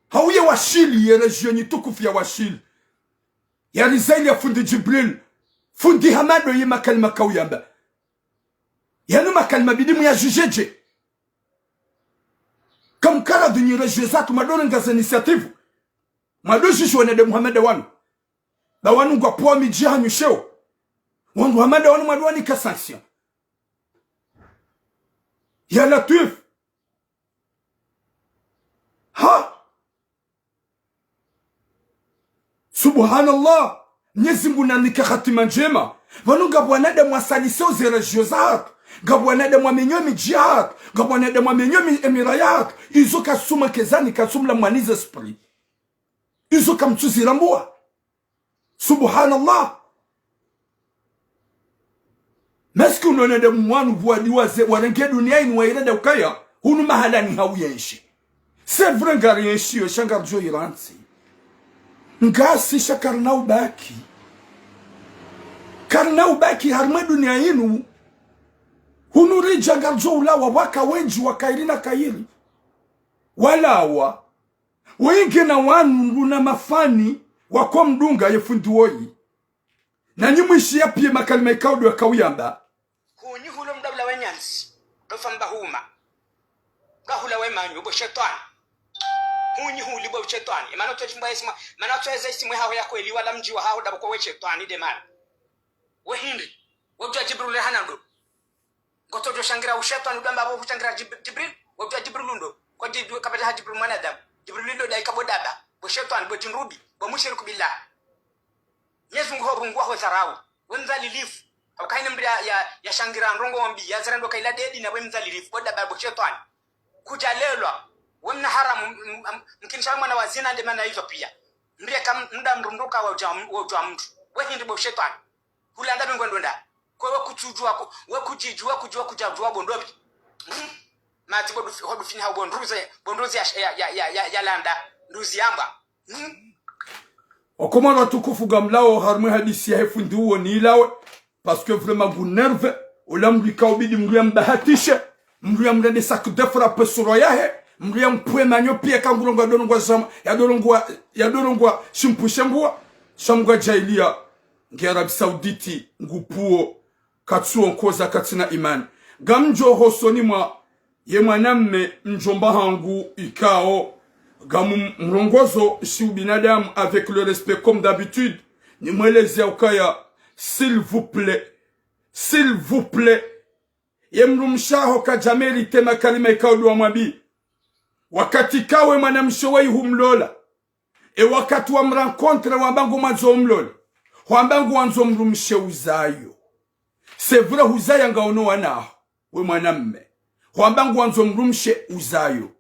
Hau ye washili, ye région nyi tukufu ya washili. Ya Rizaili ya fundi Djibril. Fundi hama ndo ye makalima kauyamba. Yanu makalima bidi muyadjudje dje. Kamkara dunyi région zatru mado renga ze initiative. Mado djudje wanadamu hama nda wanu. Ba wanu ngwapvoa midji hanyu sheo. Wandru hama nda wanu mado wanika sanction. Ya Latwif. Ha! Subhanallah. Mnyezi Mngu nanike hatima ndjema. Pvanu ngapvo wanadamu wasalisao ze région zahatru. Ngapvo wanadamu wamenyao midji yahatru. Ngapvo wanadamu wamenyao mi-, emira yahatru. Izo kazitsumwekezani, kazitsumla mwaniza esprit. Izo kamtsuzirambua. Subhanallah. Maski uno wanadamu wanu pvwadi waze, warenge dunia inu wairenda ukaya, hunu mahalani hau yenshi. C'est vrai ngari yenshi yo, sha ngaridjo irantsi. Ngasi sha karina ubaki. Karina ubaki harimwa dunia inu. Hunu ridja ngaridjo ulawa waka wendji wa kairi na kairi. Walawa. Wenge na wanu nduna mafani wako mdunga ye fundi woyi. Nanyi mwishiya piya makalima ikao ndo yakauyamba. Hunyi hulo mdaula we nyandzi. Ndo famba huma. Ngahula we manyo bo shetwani. Hunyi huli bo shetwani. Emana utsodjimbwa esimwa, mana utsoweza esimwa haho ya kweli wala mdji wa haho ndapvo ko we shetwani nde mana. We hindri. We mdru wa Djibril le hana ndo. Ngotsodjo shangira ushetwani udwamba pvo hushangira Jib-, Djibril, wapvia Djibril undo. Kwa Djib-, kapata ha Djibril mwanadamu. Djibril ndo daika bo daba, bo shetwani, bo djinrubi, bo mushiriku billah. Mnyezi Mngu ho Mngu waho dharau. We mdhalilifu. Hauka hayina mdru ya, ya, ya shangira ndrongo mbi, ya zira ndo kaila dedi na we mdhalilifu, bo daba, bo shetwani. Kudjalelwa. We mna haramu, m-, m-, m-, mkinisha mwana wa zina nde mana izo pia. Mdru ya kam-, mda mdru mdru ka wa udja, wa udja mdru. We hindri bo shetwani. Hulanda mingwe ndonda. Kwe we kutsudjua, ku-, we kudjidjua, kudjua, kudjadjua bo ndopvi. Hmm? Mati bo dufi-, ho dufini hau bo nduze, bo nduze ya, ya, ya landa. Nduzi yamba. Hmm? Wakomori watukufu, ngamlawo harumwa ye hadisi yahe fundi uwo nilawe. Parce que vraiment ngu nerve. Ola mdru ika ubidi mdru yambahatishe, mdru yamrende sac de frappe surwa yahe, mdru yampwe manyo piya, kangurongowa yadorongwa zama, yadorongwa, yadorongwa shimpushe mbuwa. Sha mdru wa djahiliya, nge Arabie Saoudite, ngupvuwo, katsuonkoza, katsina imani. Ngamdjo hosoni mwa ye mwanamme mdjomba hangu ikao ngamumrongozo shi ubinadamu, avec le respect comme d'habitude, nimweleze ukaya, s'il vous plaît, s'il vous plaît, ye mdrumshe waho kadja mérité makalima ikao ndo wamwambiya. Wakati ikao we mwanamshe weyi humlola, e wakati wamrencontré wamba ngwandzo umlole, hwamba ngwandzo mdrumshe uzayo. C'est vrai, huzaya, ngawono wana waho, we mwanamme. Hwamba ngwandzo mdrumshe uzayo.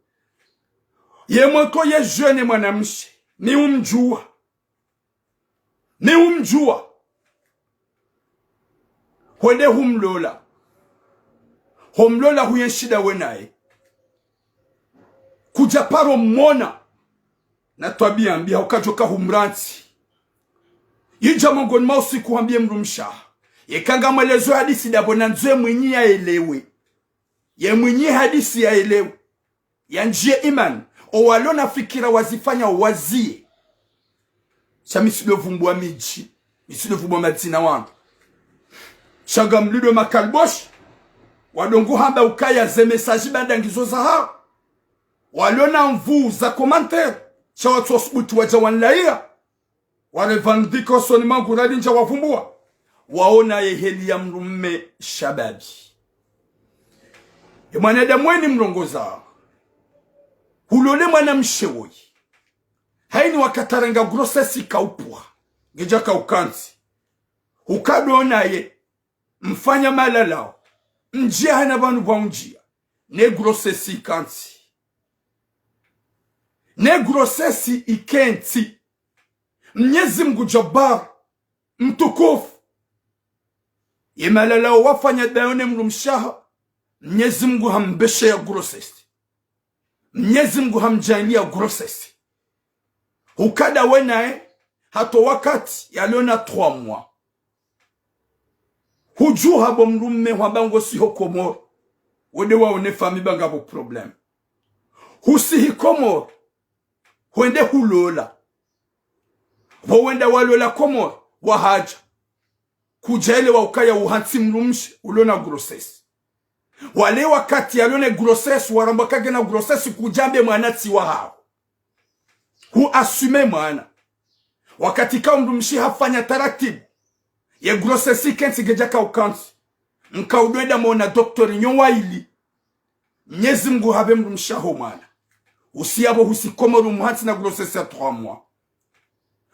Ye mwanamshe, ye jeune mwanamshe, mi humdjuwa. Mi humdjuwa. Hwende humlola. Homlola huyenshi ndawe naye. Kudja paro mona na twabiya mbi, hauka djoka humrantsi. Yidja mongoni mwa usiku hwambiye mdrumshe waho. Yeka ngamwelezo hadisi ndapvo nandzo ye mwinyi yaelewe. Ye mwinyi hadisi yaelewe. Yandjiye imani. Owalona fikira wazifanya waziye. Sha mi tsidjo vumbuwa midji, mi tsidjo vumbuwa madzina wandru. Sha ngamlindro makalboshi, wadjo ngu hamba ukaya ze message baanda ngizo zahawo. Walona nvuu za commentaire, sha watsu wasubutu wadja wanilaya. Wa revendiquer hosoni mwangu, radi ndja wavumbuwa. Waona ye heli ya mdrumme shababi. Ye mwanadamu weni mrongoza. Hulole mwanamshe woyi. Hayini wakati harenge grossesse ika upvwa. Ngedja ka ukantsi. Hukado naye. Mfanya malalao. Mdjiya hana pvanu pvwa undjiya. Ne grossesse ikentsi. Ne grossesse ikentsi. Mnyezi Mngu Jabbar, mtukufu. Ye malalao wafanya ndayo ne mdrumshe waho, Mnyezi Mngu hambesheya grossesse. Mnyezi Mngu hamdjaaliya grossesse. Hukado we naye, hata wakati yalona trois mois. Hudjuha bo mdrumme hwamba ngosiho Komori. Wende waone famille ba ngapvo problème. Husihi Komori. Hwende hulola. Pvo wenda walola Komori, wahadja. Kudjaelewa ukaya uhantsi mdrumshe ulona grossesse. Wale wakati yalona grossesse, warambwa kangena grossesse, kudjambe mwana tsi wahaho. Hu assumer mwana. Wakati kao mdrumshe hafanya taratibu. Ye grossesse ikentsi ngedja ka ukantsi. Mkao udjo wenda mona docteur nyo wayili. Mnyezi Mngu hapve mdrumshe waho mwana. Usiya pvo husi Komori umuhantsi na grossesse ya trois mois.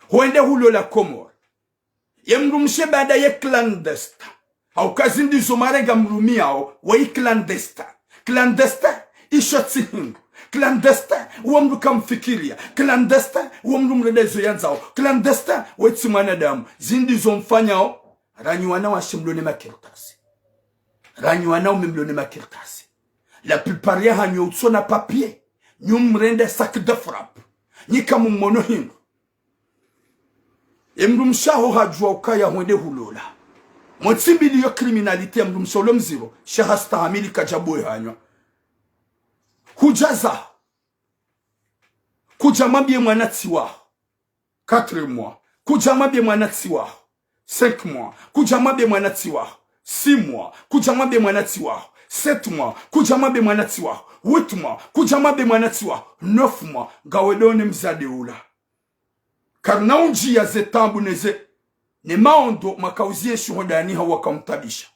Hwende hulola Komori. Ye mdrumshe baanda ye clandestin. Hauka zi ndizo marenga mdrumme waho, weyi clandestin. Clandestin, isho tsi hindru. Clandestin, uwo mdru kamfikiriya. Clandestin, uwo mdru mrende izo yandzao. Clandestin, we tsi mwanadamu. Zi ndizo mfanyao. Ranyi wanawashe mlone makartasi. Ranyi wanaume mlone makartasi. La plupart yahanyu utsona papier. Nyu mrende sac de frappe. Nyi kamumono hindru. Ye mdrumshe waho hadjuwa ukaya hwende hulola. Mwe tsimbili yo criminalité ya mdrumshe ulo mdziro, sha hastahamili kadja bwe hanywa. Hudjaza. Kudja mwambiye mwana tsi waho. Quatre mois. Kudja mwambiye mwana tsi waho. Cinq mois. Kudja mwambiye mwana tsi waho. Six mois. Kudja mwambiye mwana tsi waho. Sept mois. Kudja mwambiye mwana tsi waho. Huit mois. Kudja mwambiye mwana tsi waho. Neuf mois. Ngawe ndo ne mdzadze ula. Karina undjiya ze taabu neze, ne maondo makauziye shiho ndani hawu wakamtabisha.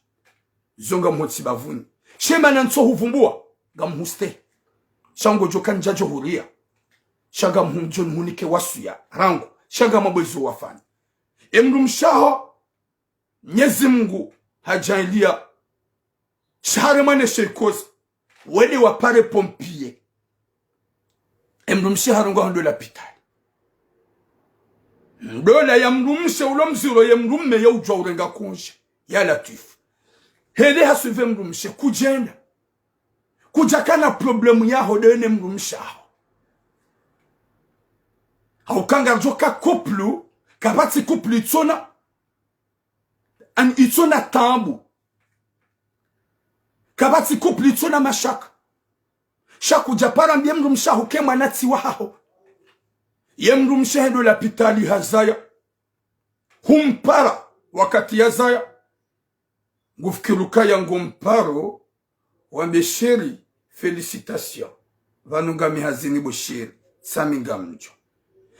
Zo ngamhotsi bavuni. She mana ntso huvumbuwa, ngamhuste. Sha ngodjo kandjadjo huriya. Sha ngamhumdjo nihunike wasuya, rangu. Sha ngamabwezo wafanya. Ye mdrumshe waho, Mnyezi Mngu hadjaaliya. Sha haremwa ne she ikoza. Wende wapare pompier. Ye mdrumshe harengwa hwendo lapitali. Ndola ya mdrumshe ulo mdziro ye mdrumme ye udjuwa urenga congé. Ya Latwifu. Hende hasuive mdrumshe kudjenda. Kudjakana problème yaho ndawe ne mdrumshe waho. Hauka ngaridjo ka couple, Kapvatsi couple itsona, an itsona taabu. Kapvatsi couple itsona mashaka. Sha kudjapara mbiye mdrumshe aho ke mwana tsi wahaho. Ye mdrumshe hende lapitali hazaya. Humpara wakati yazaya. Ngufikiri ukaya ngomparo, wambe chéri, félicitations. Pvanu ngami hazini bo chéri, tsami ngamdjo.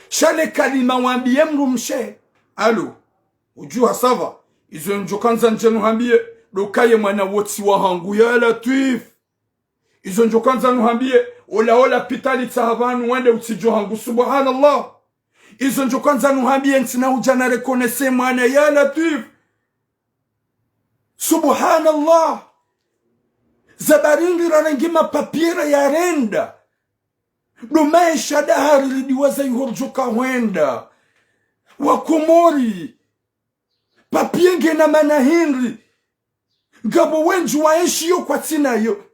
Sha le kalima wambiye mdrumshe, allô, udjuha ça va, izo ndjo kandza ndje nuhambiye, ndo ukaya ye mwana wo tsi wahangu ya Latwif. Izo ndjo kandza nuhambiye, ola ola lapitali tsaha pvanu wende utsidjo hangu, subhanallah. Izo ndjo kandza nuhambiye ntsina udja na reconnaissance mwana ya Latwif. Subhanallah. Za bari ndri rarenge mapapier rayarenda. Ndo maesha dahari ridiwaza iho ridjoka hwenda. Wakomori. Papier ngena mana hindri. Ngapvo wendji waenshiyo kwatsina yo.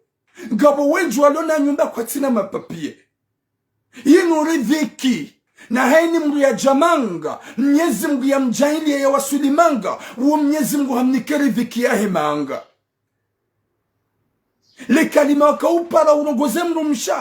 Ngapvo wendji walona nyumba kwatsina mapapier. Yinu ridhiki. Na hayini mdru yadja manga, Mnyezi Mngu yamdjaanliye yawaswili manga, wo Mnyezi Mngu hamnike ridhiki yahe manga. Le kalima waka upara urongoze mdrumshe,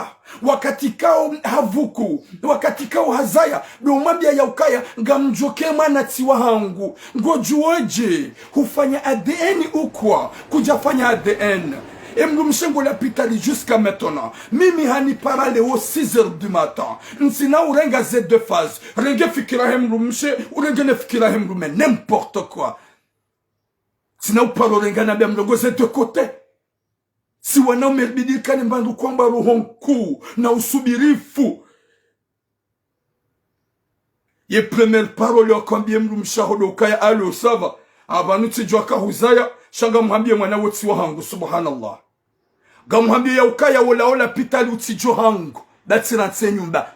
wakati kao havuku, wakati kao hazaya, ndo umwambiya ya ukaya, ngamdjo ke mwana tsi wahangu, ngodjuwo dje, hufanya A D N ou quoi, kudjafanya A D N. E mdrumshe ngo lapitali jusqu'à maintenant. Mimi hanipara leo six heures du matin. Ntsina urenga ze deux phases. Renge fikira he mdrumshe, urenge ne fikira he mdrume. N'importe quoi. Ntsina uparo renga na bia mrongo ze deux côtés. Si wanaume ribidi rikane mbandru kwamba roho nkuu na usubirifu. Ye première parole yakambiye mdrumshe aho ndo ukaya, allô, ça va? Apvanu tsidjo kahuzaya, sha ngamuhambiye mwana wo tsi wahangu, subhanallah. Ngamuhambiye ya ukaya ola ola lapitali utsidjo hangu, ba tsirantse nyumba.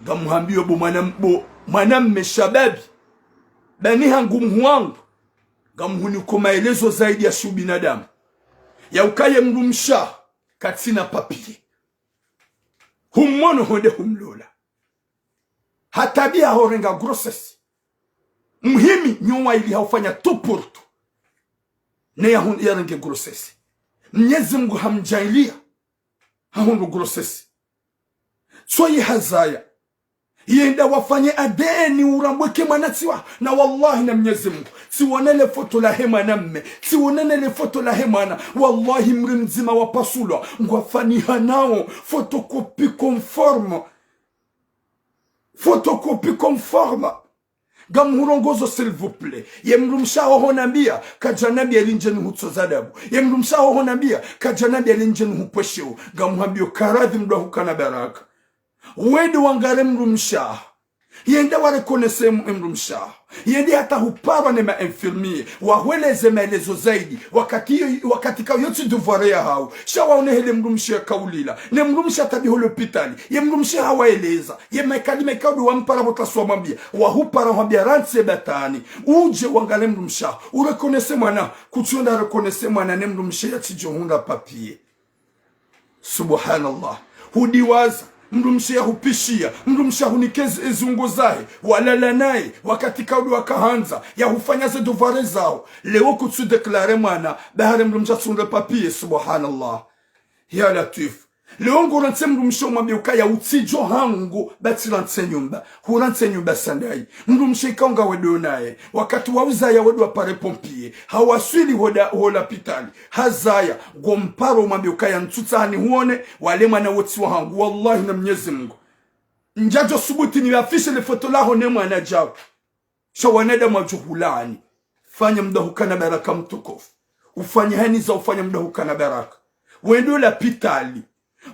Ngamuhambiye bo mwana, bo mwanamme shababi. Ba ni hangu mhu wangu. Ngamuhuniko maelezo zaidi ya shi ubinadamu. Ya ukaya ye mdrumshe, katsina papier. Humwono honde humlola. Hatabiya horenga grossesse. Muhimi nyo wayili haufanya tout pour tout. Ne yahun-, yarenge grossesse. Mnyezi Mngu hamdjaanliya. Hahundru grossesse. Tsoyi hazaya. Yenda wafanye A D N urambwe ke mwana tsi wa. Na wallahi na Mnyezi Mngu. Tsiwonele foto lahe mwanamme. Tsiwonele foto lahe mwana. Wallahi mri mdzima wapasulwa. Ngwafanihanao. Photocopie conforme. Photocopie conforme. Ngamuhurongozo, s'il vous plaît. Ye mdrumshe aho honambiya, kadjanambiya ili ndje nuhutsoza adabu. Ye mdrumshe aho honambiya, kadjanambiya ili ndje nuhupwesheo. Ngamuhambiyo karadhi mdru ahukana baraka. Wende wangare mdrumshe aho. Yende wareconnaisse m-, mdrumshe aho. Yende hata huparwa ne ma infirmier. Wahweleze maelezo zaidi. Wakati yo, wakati kao yo tsi devoir yahao. Sha waonehele mdrumshe yakaulila. Ne mdrumshe atabiho lapitali. Ye mdrumshe hawaeleza. Ye makalima ikao ndo wampara pvo tasi wamwambiya. Wahupara wamwambiya rantse batwani. Udje wangare mdrumshe aho. Ureconnaisse mwana. Kutsi wenda reconnaisse mwana ne mdrumshe yatsidjo hundra papier. Subhanallah. Hudiwaza, mdrumshe yahupishiya, mdrumshe yahunike zi-, zungu zahe, walala naye, wakati kao ndo wakahandza, yahufanya ze devoir zaho. Leo kutsu déclarer mwana, bahari mdrumshe atsundre papier, subhanallah. Ya Latwif. Leo ngorantse mdrumshe umwambiye ukaya utsidjo hangu, ba tsirantse nyumba. Hurantse nyumba sandayi. Mdrumshe ikao ngawe ndo naye. Wakati wa uzaya wende wapare pompier. Hawaswili hoda, ho lapitali. Hazaya. Ngomparo umwambiye ukaya ntsutsaha nihuone, wala mwana wo tsi wahangu. Wallahi na Mnyezi Mngu. Ndjadjo subuti ni affiche le foto laho ne mwana djao. Sha wanadamu wadjo hulaani. Fanya mdru ahukana baraka mtukufu. Ufanye hazi za ufanya mdru ahukana baraka. Wende lapitali.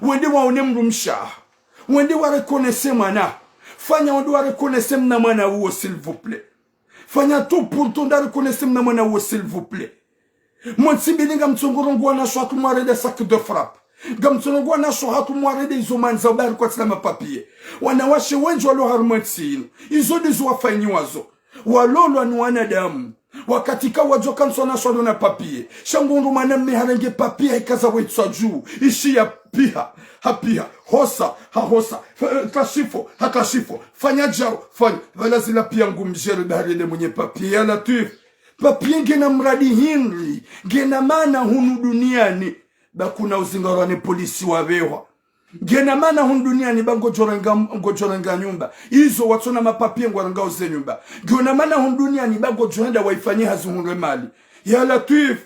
Wende waone mdrumshe aho. Wende wareconnaisse mwana. Fanya wende wareconnaisse mna mwana uwo, s'il vous plaît. Fanya tout pour tout nda reconnaisse mna mwana uwo, s'il vous plaît. Mwa ntsi mbili ngamtsongorongoa na sho hatru mwarende sac de frappe. Ngamtsongorongoa na sho hatru mwarende izo mandza ubari kwatsina mapapier. Wanawashe wendji walo harumwa entsi inu. Izo ndizo wafanyiwazo. Walolwa ni wanadamu. Wakati ka wadjo ka ntsu wanashe walio na papier. Sha ngundru mwanamme harenge papier, hikaza wetswa dju. Ishiya piha, hapiha. Hosa, hahosa. F-, eh, tashifo, hatashifo. Fanya djau, fanya. Pvala zila piya ngumdjere ba harende mwenye papier. Ya Latwif. Papier ngena muradi hindri. Ngena maana hunu duniani. Ba kuna uzingarwa ne polisi wapvehwa. Ngena maana hunu duniani ba ngodjorenga, ngodjorenga nyumba. Izo watsona mapapier ngwarengao ze nyumba. Ngena maana hunu duniani ba ngodjohenda waifanye hazi hundre mali. Ya Latwif,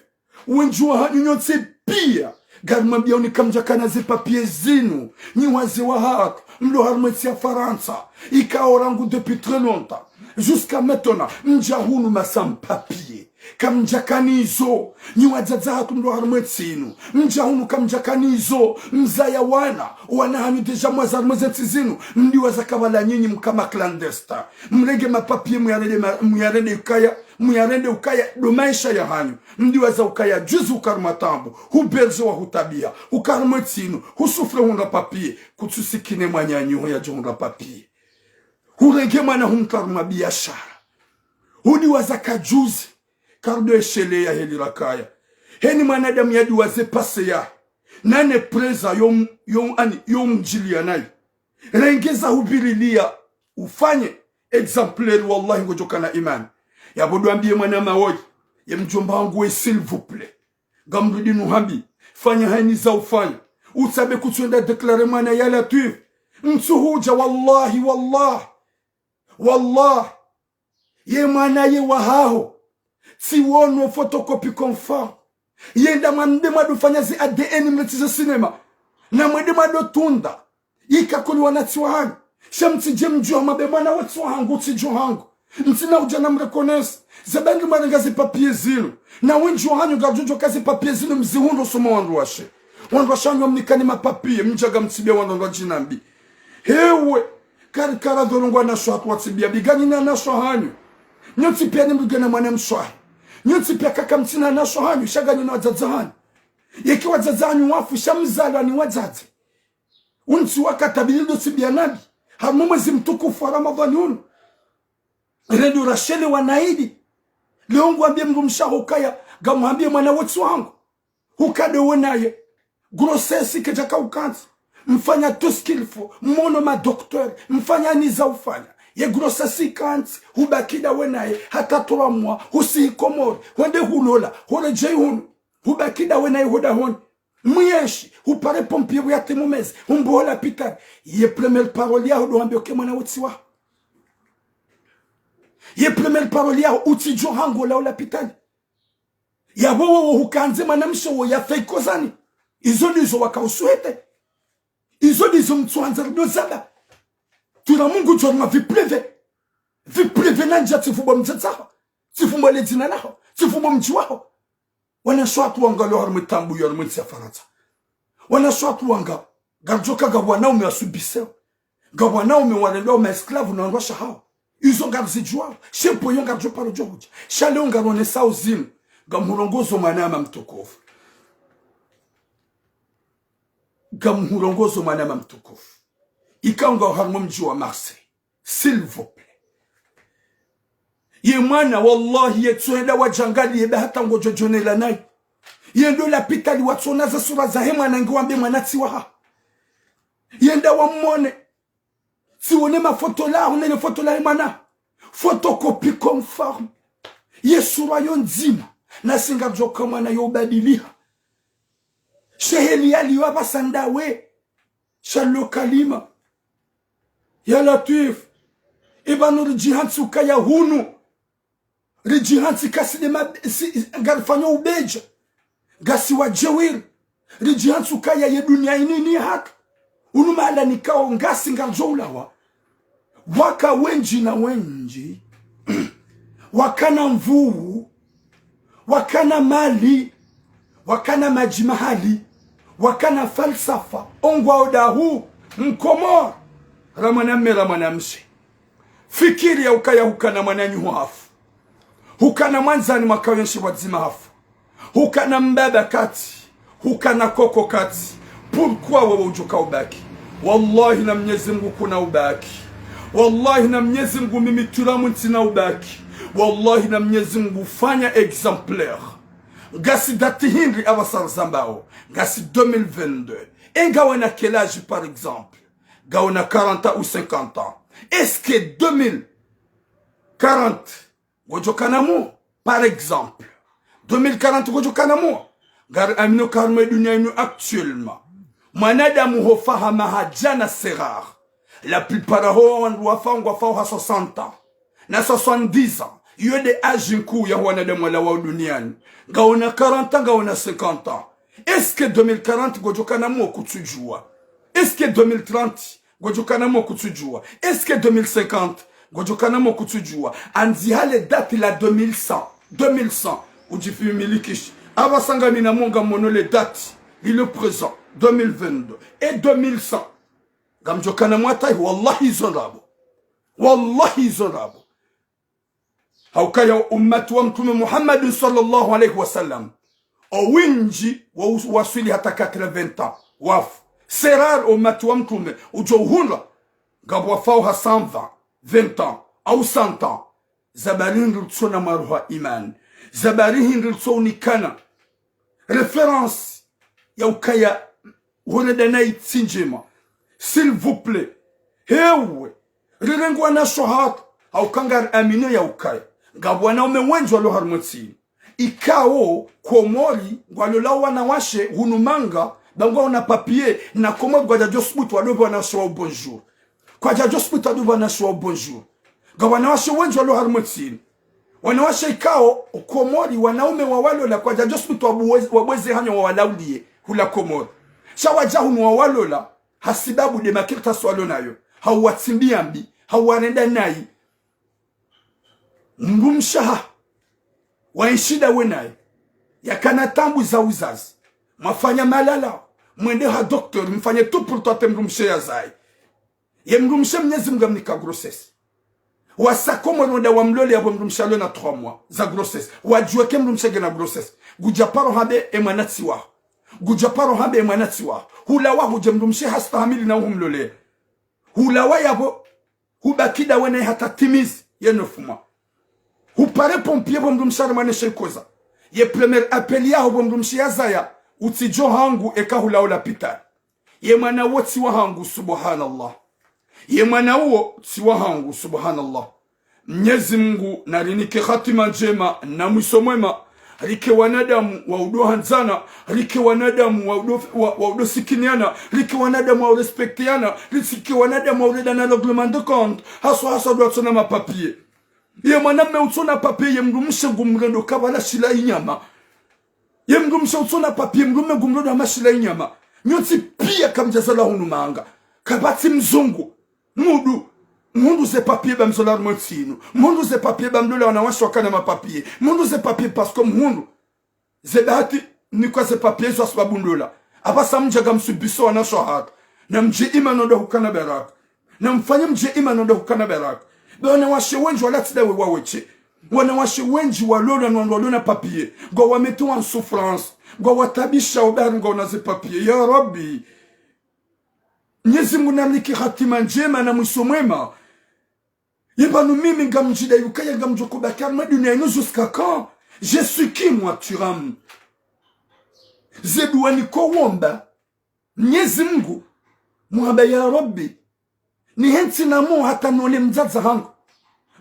wendji wahanyu nyontsi piya. Ngarimwambiao ni kamdjakana ze papier zinu. Nyi wazee wahatru, mlio harumwa entsi ya Farantsa. Ikao rangu depuis très longtemps. Jusqu'à maintenant, mdja hunu sans papier. Kamdjakana izo, nyi wadzadze hatru mlio harumwa entsi inu. Mdja hunu kamdjakana izo, mzaya wana, wana hanyu déjà mwaza harumwa ze ntsi zinu, mdiwaza kabala nyinyi mka ma clandestins. Mrenge mapapier muyarende ma-, muyarende ukaya, muyarende ukaya, ndo maesha yahanyu. Mdiwaza ukaya, juzi uka harumwa taabu, huberge wa hutabiha, uka harumwa entsi inu, husouffre hundra papier, kutsusikine mwananyaho yadjo hundra papier. Hurenge mwana humtria harumwa biashara. Hudiwaza ka juzi, kardo eshele ya heli rakaya. Heni mwanadamu yadiwaze passé ya. Nane présent yo m-, yo m-, ani, yo mdjiliya nayi. Rengeza hupvirilia ufanye. Exemplaire, wallahi ngodjokana imani. Yapvo ndo ambiye mwana mawoyi. Ye mdjomba wangu we, s'il vous plaît. Ngamrudi nuhambi. Fanya hayina za ufanya. Utsabe kutsuenda déclarer mwana, ya Latwif. Ntsuhudja, wallahi, wallahi. Wallahi. Ye mwana ye wahaho. Tsiwono photocopie conforme. Yenda mwambe mwado fanya ze A D N mletize cinéma. Na mwende mwado tunda. Ika kuli wana tsi wahanyu. Sha mtsidje mdjuha mwambe mwana we tsi wahangu, tsi djo hangu. Ntsina udja na mreconnaisse. Ze ba nge mwarenga ze papier zinu. Na wendji wahanyu ngardjodjo ka ze papier zinu mzihundru suma wandru washe. Wandru washe hanyu wamnikani mapapier, mdjaga mtsibiya wandru wandru wadjinambi. Hewe, kari kara dhorongwa na shwa tu watsibiya, bigani na na shwa hanyu. Nyontsi piya ni mrugena mwana mshe wahe. Nyontsi piya kaka mtsina na shwa hanyu, sha nganyi na wadzadze hanyu. Yeke wadzadze hanyu wafu, sha mzalwa ni wadzadze. Untsi wakati bili ndo tsibiya nabi. Harumwa mwezi mtukufu wa Ramadhani unu. Rendo rashelewa na idi. Leo ngwambiye mdrumshe waho ukaya, ngamhambiye mwana we tsi wahangu. Hukade we naye. Grossesse kedjaka ukantsi. Mfanya tout ce qu'il faut. Mwono ma docteur. Mfanya hayina za ufanya. Ye grossesse ikantsi. Hubaki nda we naye. Hata trois mois. Husihi Komori. Hwende hulola. Huredjeyi hunu. Hubaki nda we naye ho dahoni. Mwiyeshi. Hupare pompier pvo yatemu mezi. Humbuho lapitali. Ye première parole yaho ndo wambiye uke mwana we tsi waho. Ye première parole yaho, utsi djo hangu la lapitali. Yapvo wowo hukandze mwanamshe wo yafe ikozani. Izo ndizo waka usuhete. Izo ndizo mtsuhandza rido zaba. Tula Mungu djo harumwa vie privée. Vie privée nandja, tsifumbo mdzadze waho. Tsifumbo le dzina laho. Tsifumbo mdji waho. Wanashe watru wanga walio harumwa taabu yo harumwa entsi ya Farantsa. Wanashe watru wanga, ngardjoka nga wanaume wasubiseo. Nga wanaume warendwao ma esclaves na wandru washe hawo. Izo ngarizidjuwao. Shepvo yo ngardjo paro djo hudja. Sha leo ngaronesao zinu. Ngamhurongozo mwananya mtukufu. Ngamhurongozo mwananya mtukufu. Ikao nga harumwa mdji wa Marseille. S'il vous plaît. Ye mwana, wallahi, yetsohenda wadjangaliye ba hata ngodjo djonela nayi. Yende lapitali watsona ze sura zahe mwana nge wambe mwana tsi wahaho. Yenda wamwone. Tsiwone mafoto laho, nele foto lahe mwana. Photocopie conforme. Ye sura yo ndzima. Nasi ngardjoka mwana yo ubadiliha. Sheheli yaliyo apvasa ndawe. Sha lo kalima. Ya Latwif. Ipvanu ridjihantsi ukaya hunu. Ridjihantsi kasi nde ma-, si, ngarifanyo ubedja. Ngasi wadjewiri. Ridjihantsi ukaya ye duniya inu ni yahatru. Unu mahala nikao ngasi ngardjo ulawa. Waka wendji na wendji. Wakana nvuu. Wakana mali. Wakana madji mahali. Wakana falsafa. Ongwao dahu. Mkomori. Ra mwanamme, ra mwanamshe. Fikiri ya ukaya hukana mwananyaho hafu. Hukana mwandzani mwaka wenshi pvwadzima hafu. Hukana mbaba katsi. Hukana koko katsi. Pourquoi wewe udjoka ubaki? Wallahi na Mnyezi Mngu kuna ubaki. Wallahi na Mnyezi Mngu mimi tula mwintsina ubaki. Wallahi, na Mnyezi Mngu fanya exemplaire. Ngasi dati hindri apvasa rizambao? Ngasi deux mille vingt-deux. E ngawe na quel âge, par exemple? Ngawe na quarante ans ou cinquante ans. Est-ce que deux mille quarante ngodjo kana mo, par exemple? Deux mille quarante ngodjo kana mo? Ngari amino karme dunia inu actuellement. Mwanadamu hufa ha maha djana, c'est rare. La plupart ho wandru wafao ngwafao ha soixante ans na soixante-dix ans. Iyo nde âge nkuu ya wanadamu walawa duniani. Ngawe na quarante ans, ngawe na cinquante ans. Est-ce que deux mille quarante ngodjo kana mo? Kutsudjua. Est-ce que deux mille trente ngodjo kana mo? Kutsudjua. Est-ce que deux mille cinquante ngodjo kana mo? Kutsudjua. Andzi hale date la deux mille cent. Deux mille cent. Udjifimilikishe. Apvasa ngamina mo ngamono le date. Lilo présent. Deux mille vingt-deux. Et deux mille cent. Ngamdjo kana mo hata iho? Wallahi izo ndrabo. Wallahi izo ndrabo. Haukaya ummati wa Mtrume Muhammadin swallallahu alayhi wa sallam, owindji wa us-, waswili hata quatre-vingts ans wafu. C'est rare ummati wa Mtrume udjo uhundra ngapvo wafao ha cent vingt, vingt ans, au cent ans. Sababu hindri ritsona mwaruha imani? Sababu hindri ritsounikana référence ya ukaya hurenda nayi tsi ndjema? S'il vous plaît. Hewe, rirenge wanashe hatru, hauka ngari amino ya ukaya ngapvo wanaume wendji walo harumwa ntsi inu. Ikao Komori ngwalolao wanawashe hunu manga, ba ngwaona papier, na Komori ngwadjadjo subutu wadopve wanawashe wao bonjour. Kwadjadjo subutu wadopve wanawashe wao bonjour. Nga wanawashe wendji walo harumwa ntsi inu. Wanawashe ikao Komori wanaume wawalola kwadjadjo subutu wabwe-, wabweze hanyo wawalaulie hula Komori. Sha wadja hunu wawalola, hasibabu nde makartasi walo nayo, hau watsimbiya mbi, hau warenda nayi. Mdrumshe haho, waenshi ndawe naye, yakana taabu za uzazi, mwafanya malala, mwende ha docteur, mfanye tout pour tenter mdrumshe yazaye. Ye mdrumshe Mnyezi Mngu hamnika grossesse. Wasa Komori wenda wamlole yapvo mdrumshe alo na trois mois za grossesse. Wadjuwe ke mdrumshe ngena grossesse. Ngudja paro hambe e mwana tsi waho. Ngudja paro hambe e mwana tsi waho. Hulawa hudje mdrumshe hastahamili na uhumlole. Hulawa yapvo, hubaki ndawe naye hata timizi ye neuf mois. Hupare pompier pvo mdrumshe harumwa ne she ikoza. Ye premier appel yaho pvo mdrumshe yazaya, utsidjo hangu eka hulawa lapitali. Ye mwana wo tsi wahangu, subhanallah. Ye mwana wo tsi wahangu, subhanallah. Mnyezi Mngu narinike hatima ndjema na mwiso mwema. Rike wanadamu wa udo handzana, rike wanadamu wa udo, wa, wa udo sikiniana, rike wanadamu wa urespektiana, rike wanadamu wa urendana règlement de compte, haswa haswa ndo watsona mapapier. Ye mwanamme utsona papier, ye mdrumshe ngumrendo kapvala shila inyama. Ye mdrumshe utsona papier, mdrume ngumrendo hama shila inyama. Nyontsi piya kamdjazalwa hunu manga. Kapvatsi mzungu. Mhundru, mhundru ze papier ba mzalwa harumwa ntsi inu. Mhundru ze papier ba mlola wanawashe wakana mapapier. Mhundru ze papier parce que mhundru ze bahati nikwa ze papier zo hasibabu ndola. Apvasa mdja ngamsubiso wanashe hatru. Na mdje imani ndo hukana baraka. Na mfanye mdje imani ndo hukana baraka. Be wanawashe wendji wala tsi ndawe waweshe. Wanawashe wendji walolwa no wandru walona papier. Ngwawametiwa en souffrance. Ngwawatabisha ubari ngwaona ze papier. Ya Rabbi. Mnyezi Mngu narinike hatima ndjema na mwiso mwema. Ye pvanu mimi ngamdjidai ukaya ngamdjo kubaki harumwa dunia inu jusqu'à quand? Je suis qui, moi, Thuram? Ze dua niko womba Mnyezi Mngu, muhamba ya Rabbi, nihentsi na mo hata none mdzadze hangu.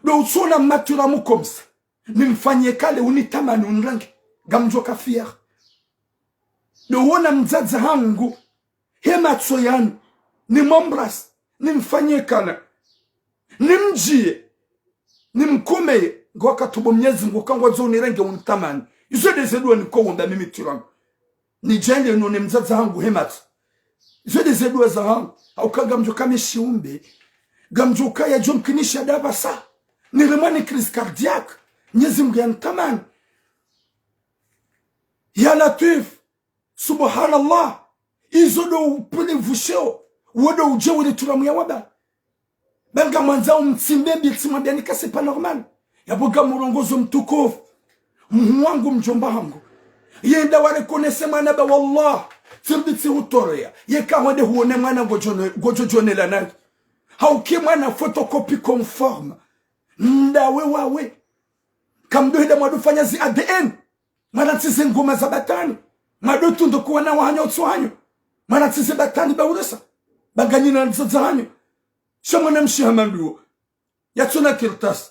Ndo utsona ma Thuram comme ça. Nimfanye kale unitamani unirenge. Ngamdjo ka fier. Ndo wona mdzadze hangu he matso yanu, nimwembrasse, nimfanye kale, nimdjiye, nimkumeye, ngwakatubu Mnyezi Mngu ka ngwandzo unirenge unitamani. Izo nde ze dua niko womba mimi Thuram. Nidjaliye none mdzadze hangu he matso. Izo nde ze dua zahangu. Hauka ngamdjo ka mi shiumbe. Ngamdjo ka yadjo mkinisha ndapvasa. Niremwa ni crise cardiaque. Mnyezi Mngu yanitamani. Ya Latwif. Subhanallah. Izo ndo upvuli pvusheo. Wo ndo udje wele Thuram ya waba. Ba ngamwandzo umtsimbe mbi tsimwambiani ka c'est pas normal. Yapvo ngamurongozo mtukufu. Mhuu wangu, mdjomba hangu. Yenda wareconnaisse mwana ba wallah. Tsirudi tsihutoreya. Yeka hwende huone mwana ngodjo, ngodjo djonela nayi. Hauka mwana photocopie conforme. Ndawe wawe. Kamdo henda mwado fanya zi A D N. Mwarantsi ze ngoma za batwani. Mwado tunda ko wana wahanyu utsi wahanyu. Mwarantsi ze batwani ba uresa. Ba nganyina ndzadza hanyu. Sha mwanamshe hama ndo uwo. Yatsuna kartasi.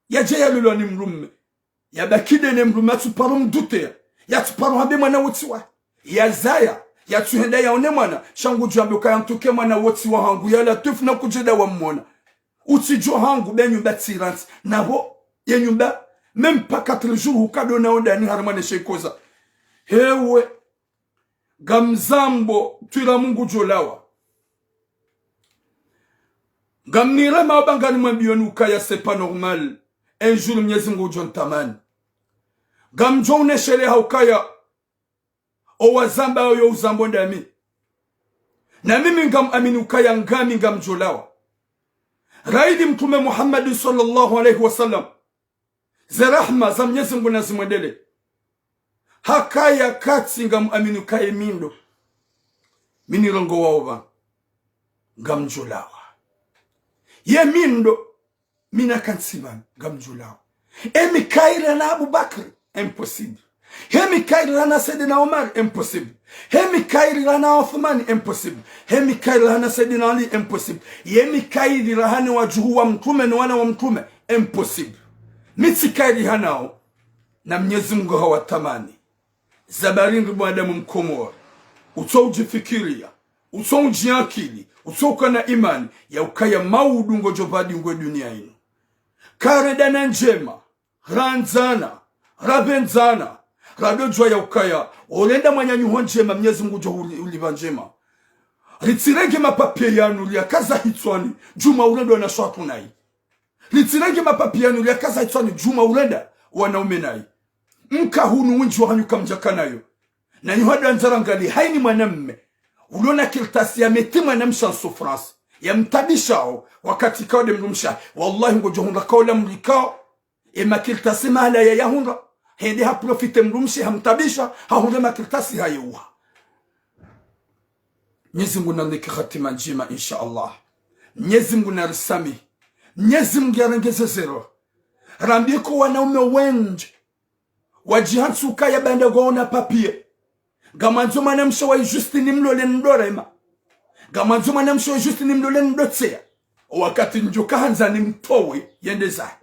Yadja yalolwa ni mdrume. Yabaki nde ne mdrume yatsuparo mdruteya. Yatsuparo hambe mwana wo tsi wahe. Yazaya. Yatsuhenda yaone mwana. Sha ngudjo hambe ukaya ntsuke mwana wo tsi wahangu. Ya Latwifu na kudjenda wamwona. Utsidjo hangu be nyumba tsirantsi. Na pvo ye nyumba. Même pas quatre jours hukado na ondani harumwa ne shekoza. Hewe. Ngamzambo, twila Mungu djolawa. Ngamnirema oba nganimwambiyoni ukaya c'est pas normal. Un jour Mnyezi Mungu udjo ntamani. Ngamdjo uneshelea ukaya owazamba oyo uzambo ndami. Na mimi ngamamini ukaya ngami ngamdjolawa. Raili Mtrume Muhammad swallallahu alayhi wa sallam. Ze rahma za Mnyezi Mungu nazimwendelee. Hakaya katsi ngamamini ukaya ye mi ndo mi nirongowa opva ngamdjolawa. Ye mi ndo mi nakantsi pvanu ngamdjolawa. Emi kayiri hana Abubakri, impossible. Hemi kayiri hana Sayyidina Omar, impossible. Hemi kayiri hana Uthmani, impossible. Hemi kayiri hana Sayyidina Ali, impossible. Yemi kayiri hana wadjuhu wa Mtrume no wana wa Mtrume, impossible. Mi tsi kayiri hanao, na Mnyezi Mungu hawatamani. Zabari ndri mwanadamu Mkomori, utso udjifikiriya, utso udjiankili, utso ukana imani ya ukaya maudu ngodjo pvadi ngwe duniya inu. Karendana ndjema, randzana, rapvendzana, radodjuwa ya ukaya, orenda mwananyaho ndjema, Mnyezi Mungu djo uli-, ulipva ndjema. Ritsirenge mapapiye yanu riyakaza hitswani, djuma urenda wanashe watru nayi. Ritsirenge mapapiye yanu riyakaza hitswani, djuma urenda wanaume nayi. Mka hunu wendji wahanyu kamdjakanayo. Na nyi hwandza rangalie, hayini mwanamme ulo na kartasi ya meti mwanamshe en souffrance, ya mtabishao, wakati kawo nde mdrumshe. Wallahi ngodjo hundra kawo la mlikao. E makartasi mahala ya yahundra. Hende ha profite mdrumshe, ha mtabisha, hahundre makartasi hayeuha. Mnyezi Mungu nanike hatima ndjema, insha Allah. Mnyezi Mungu narisamihi. Mnyezi Mungu yarenge ze zero. Rambie ko wanaume wendji wadjihantsi ukaya baanda ngwaona papiye. Ngamwandzo mwanamshe wayi juste nimlole ndo rema. Ngamwandzo mwanamshe wayi juste nimlole ndo tseya. Owakati ndjo kahandza nimtowe yende zahe.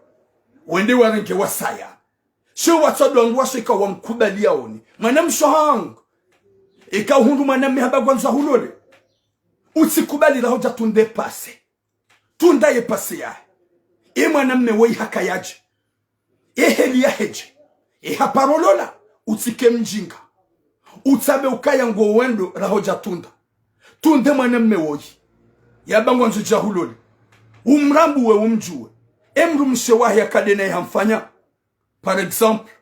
Wende warenge wasaya. Sha watsadwa ndrwashe ka wamkubaliyaoni. Mwanamshe hangu. Eka uhundru mwanamme hamba ngwandzo hulole, utsikubali raho dja tunde pase. Tunda ye pase yahe. E mwanamme woyi hakayadje? E heli yahedje? E haparo lola? Utsike mdjinga. Utsambe ukaya ngo wendo raho dja tunda. Tunde mwanamme woyi. Yamba ngwandzo dja hulole. Umrambuwe umdjuwe. E mdrumshe wahe yakade naye hamfanya. Par exemple,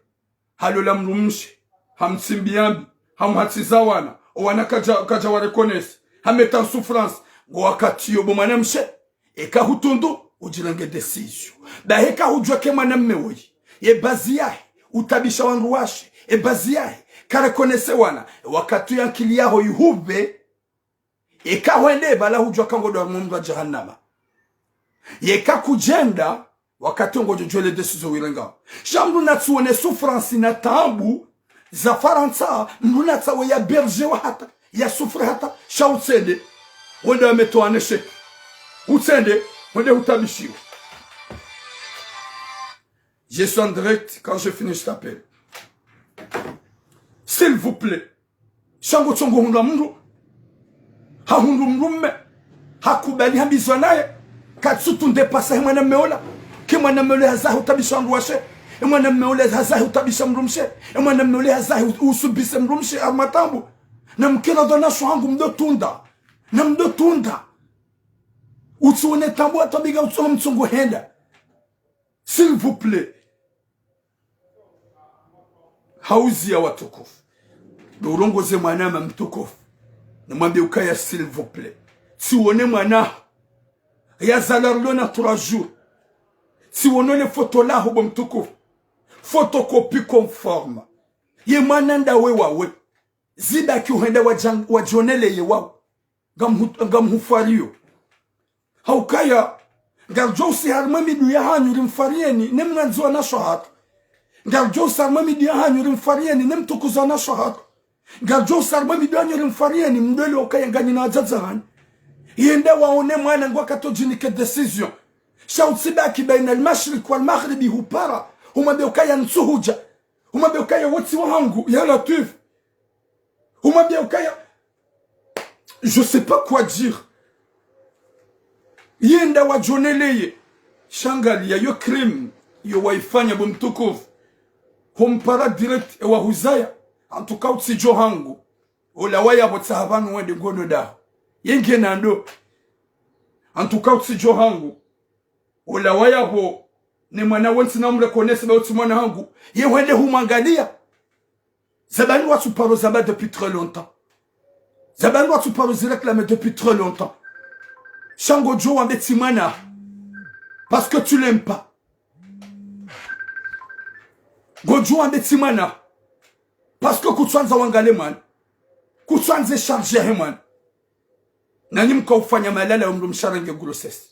halola mdrumshe, hamtsimbiya mbi, hamhatsiza wana, owana kadja, kadja wa reconnaître, hameta en souffrance, ngo wakati yo bo mwanamshe, eka hutundu, udjirenge décision. Bahi eka hudjuwa ke mwanamme woyi, ye bazi yahe, utabisha wandru washe, ye bazi yahe, ka reconnaître wana, wakati ya nkili yaho yihupve, eka hwende pvala hudjuwa ka ngodjo harumwa mdro wa jahannama. Yeka kudjenda, wakati ngodjo djuwa le décision wirengao. Sha mdru natsiwone souffrance na taabu za Farantsa, mdru natsawe ya héberger wa hata, ya souffrir hata, sha utsende, wende wametowa ne chèque. Utsende, wende hutabishiwa. Je suis en direct, quand je finis, je t'appelle. S'il vous plaît. Sha ngo tsongo hundra mdru. Hahundru mdrumme. Hakubali hambizwa naye. Katsu tunde pase he mwanamme ola. Ke mwanamme ole hazahi utabisha wandru washe. E mwanamme ole hazahi utabisha mdrumshe. E mwanamme ole hazahi u-, usubise mdrumshe harumwa taabu. Na mkera dhana sho hangu mdo tunda. Na mdo tunda. Utsiwone taabu hata mbiga utsiwone mtsongo henda. S'il vous plaît. Hauziya watukufu. Ndo urongoze mwanama mtukufu. Nimwambie ukaya, s'il vous plaît. Tsiwone mwana. Yazalwa rilo na trois jours. Tsiwone le foto laho bo mtukufu. Photocopie conforme. Ye mwana ndawe wawe. Zibaki uhenda wadjang-, wadjonele ye wawe. Ngamhu-, ngamhufariyo. Haukaya, ngaridjo usi harumwa midru yahanyu rimfariyeni, ne mwandzo wanasho hatru. Ngaridjo usarma midi yahanyu rimfarieni, ne mtukuza na shahada. Ngaridjo usarma midi yahanyu rimfarieni, mdole ukaya nganyina wadzadze hanyu. Yende waone mwana ngwakato djinike décision. Sha utsibaki baina al-mashriq wal-maghribi hupara. Humwambia ukaya ntsuhudja. Humwambia ukaya wotsi wahangu, ya Latwif. Humwambia ukaya, je sais pas quoi dire. Yenda wadjoneleye. Sha ngaliya yo crime yo waifanya bo mtukufu. Humpara direct ewahuzaya. En tout cas utsidjo hangu. Ola waya pvo tsaha pvanu wende ngono daho. Yenge nando. En tout cas utsidjo hangu. Ola waya pvo ne mwana wontsi na mreconnaisse ba utsi mwana hangu. Ye wende humwangaliya. Zabani watsu paro zamba depuis très longtemps. Zabani watsu paro ziréclamer depuis très longtemps. Sha ngodjo wambe tsi mwana. Parce que tu l'aimes pas. Ngodjo wambe tsi mwana. Parce que kutswandza wangale mwana. Kutswandze charge yahe mwana. Nanyi mkaufanya malala yo mdrumshe arenge grossesse.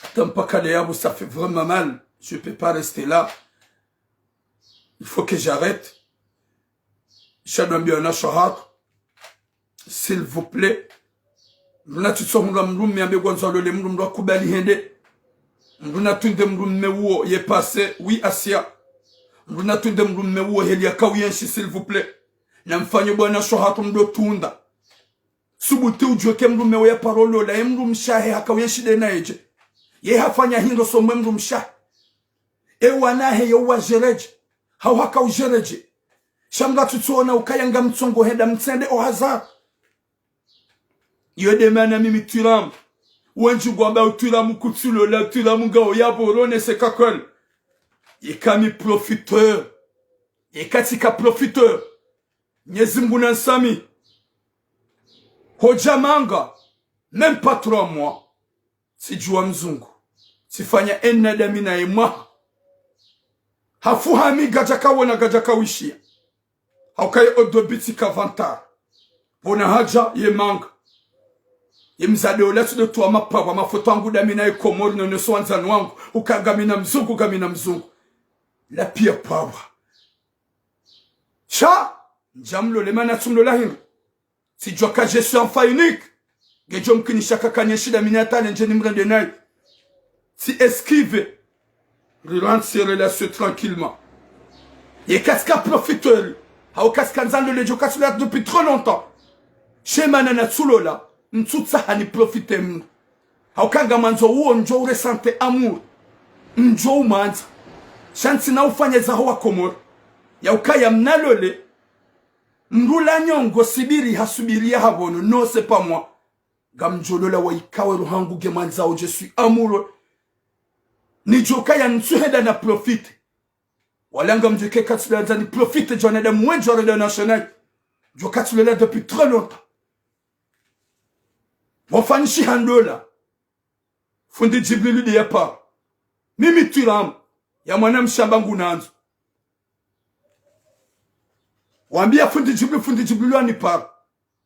Hata mpaka leo yapvo, ça fait vraiment mal. Je peux pas rester là. Il faut que j'arrête. Sha ndo wambia wanashe hatru. S'il vous plaît. Mdru natsutso hundra mdrume yambe ngwandzo yalole mdru, mdru akubali hende. Mdru natunde mdrume uwo ye passé, oui, Asia. Mdru natunde mdrume uwo heli yakauyenshi, s'il vous plaît. Namfanye bo wanashe hatru mdo tunda. Subuti udjuwe ke mdrume uwo yaparo lola, ye mdrumshe wahe hakauyenshi de naye dje. Ye hafanya hindru somwe mdrumshe wahe. E wana wahe yo uwagérer dje. Hau hakaugérer dje. Sha mdru atsutso ona ukaya ngamtsongo henda mtsende au hasard. Yo de mana mimi Twiramu. Wendji ngwamba Twiramu kutsulola, Twiramu ngao ya borone se kakol. Yeka mi profiteur. Yeka tsika profiteur. Mnyezi Mngu nansamihi. Hodja manga, même pas trois mois. Tsidjuwa mzungu. Tsifanya ena dami naye mwaha. Hafu hami ngadjakawona ngadjakawishiya. Haukaye odo biti ka vantard. Pvona hadja ye manga. Ye mzade ola tsi do tuwa mapvapvwa mafoto yangu dami naye Komori no neso wandzani wangu. Uka ngamina mzungu, ngamina mzungu. La piya pvapvwa. Sha, ndjamlole mana tsumlola hindru. Tsidjuwa ka je suis enfant unique. Ngedjo mkinisha kakanye shida mi natale ndjeni mrende naye. Tsi esquiver. Rirantsi relation tranquillement. Yeka tsika profiteur. Hau ka tsika ndzandole djo katsulola depuis trop longtemps. She mana natsulola. Ntsutsaha ni profiter mno. Hauka ngamwandzo uwo ndjo uressentir amour. Ndjo umwandza. Sha ntsina ufanye zaho wa Komori. Yaukaya mnalole. Mdru la nyongo sibiri hasubiri ya hapvono, non, c'est pas moi. Ngamdjolola wa ikawe roho yangu ngemwandzao, je suis amoureux. Nidjokaya ntsuhenda na profiter. Wala ngamdjoke katsulola ndza ni profiter djwa na damu wendji wa reda na shanai. Djo katsulola depuis très longtemps. Wafanyishi ha ndola. Fundi Djibrilu de yaparo. Mimi Twiramu, ya mwanamshe amba ngunandzo. Wambiya fundi Djibrilu, fundi Djibrilu haniparo.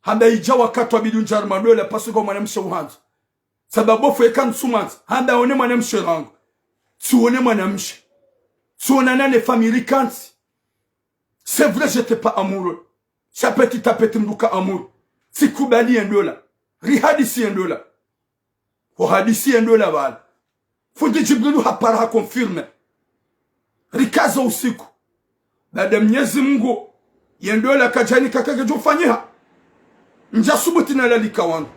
Hamba idja wakati wa bidi undjari madola, parce que mwanamshe uhandzo. Sababu fwe eka ntsumwandza, hamba one mwanamshe rangu. Tsione mwanamshe. Tsiona nane famille kantsi. C'est vrai, j'étais pas amoureux. Sha petit à petit mdru ka amoureux. Tsikubali ye ndola. Rihadisi ye ndola. Ho hadisi ye ndola pvala. Fundi Djibrilu hapara ha confirmer. Rikaza usiku. Baada Mnyezi Mngu, ye ndola kadjanika kake djo ufanyiha. Ndja subuti nalalika wangu.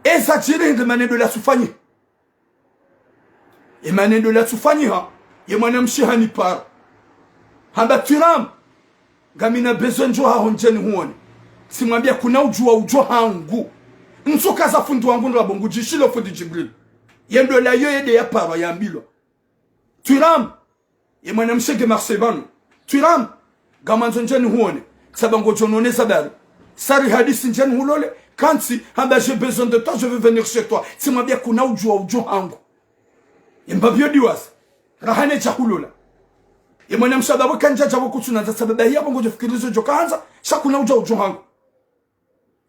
Eza djiri hindri mana ye ndola tsufanyiha. Ye mana ye ndola tsufanyiha, ye mwanamshe hanipara. Hamba Twiramu, ngamina besoin ndjo haho ndjeni huone. Tsimwambiya kuna udjuwa udjo hangu. Ntsukaza fundi wangu ndrabo ngudjishilo fundi Djibrilu. Ye ndola yo yede yaparwa yambilwa. Twiramu, ye mwanamshe nge Marseille pvanu. Twiramu, ngamwandzo ndjeni huone. Tsamba ngodjo none zabari. Sa rihadisi ndjeni hulole. Kantsi, hamba j'ai besoin de toi, je veux venir chez toi. Tsimwambiya kuna udjuwa udjo hangu. Ye mbapvi yo diwaza. Raha nedja hulola. Ye mwanamshe hamba pvo kandja dja pvo kutsunandza sababu yapvo ngodjo fikiri zo djo kahandza, sha kuna udjuwa udjo hangu.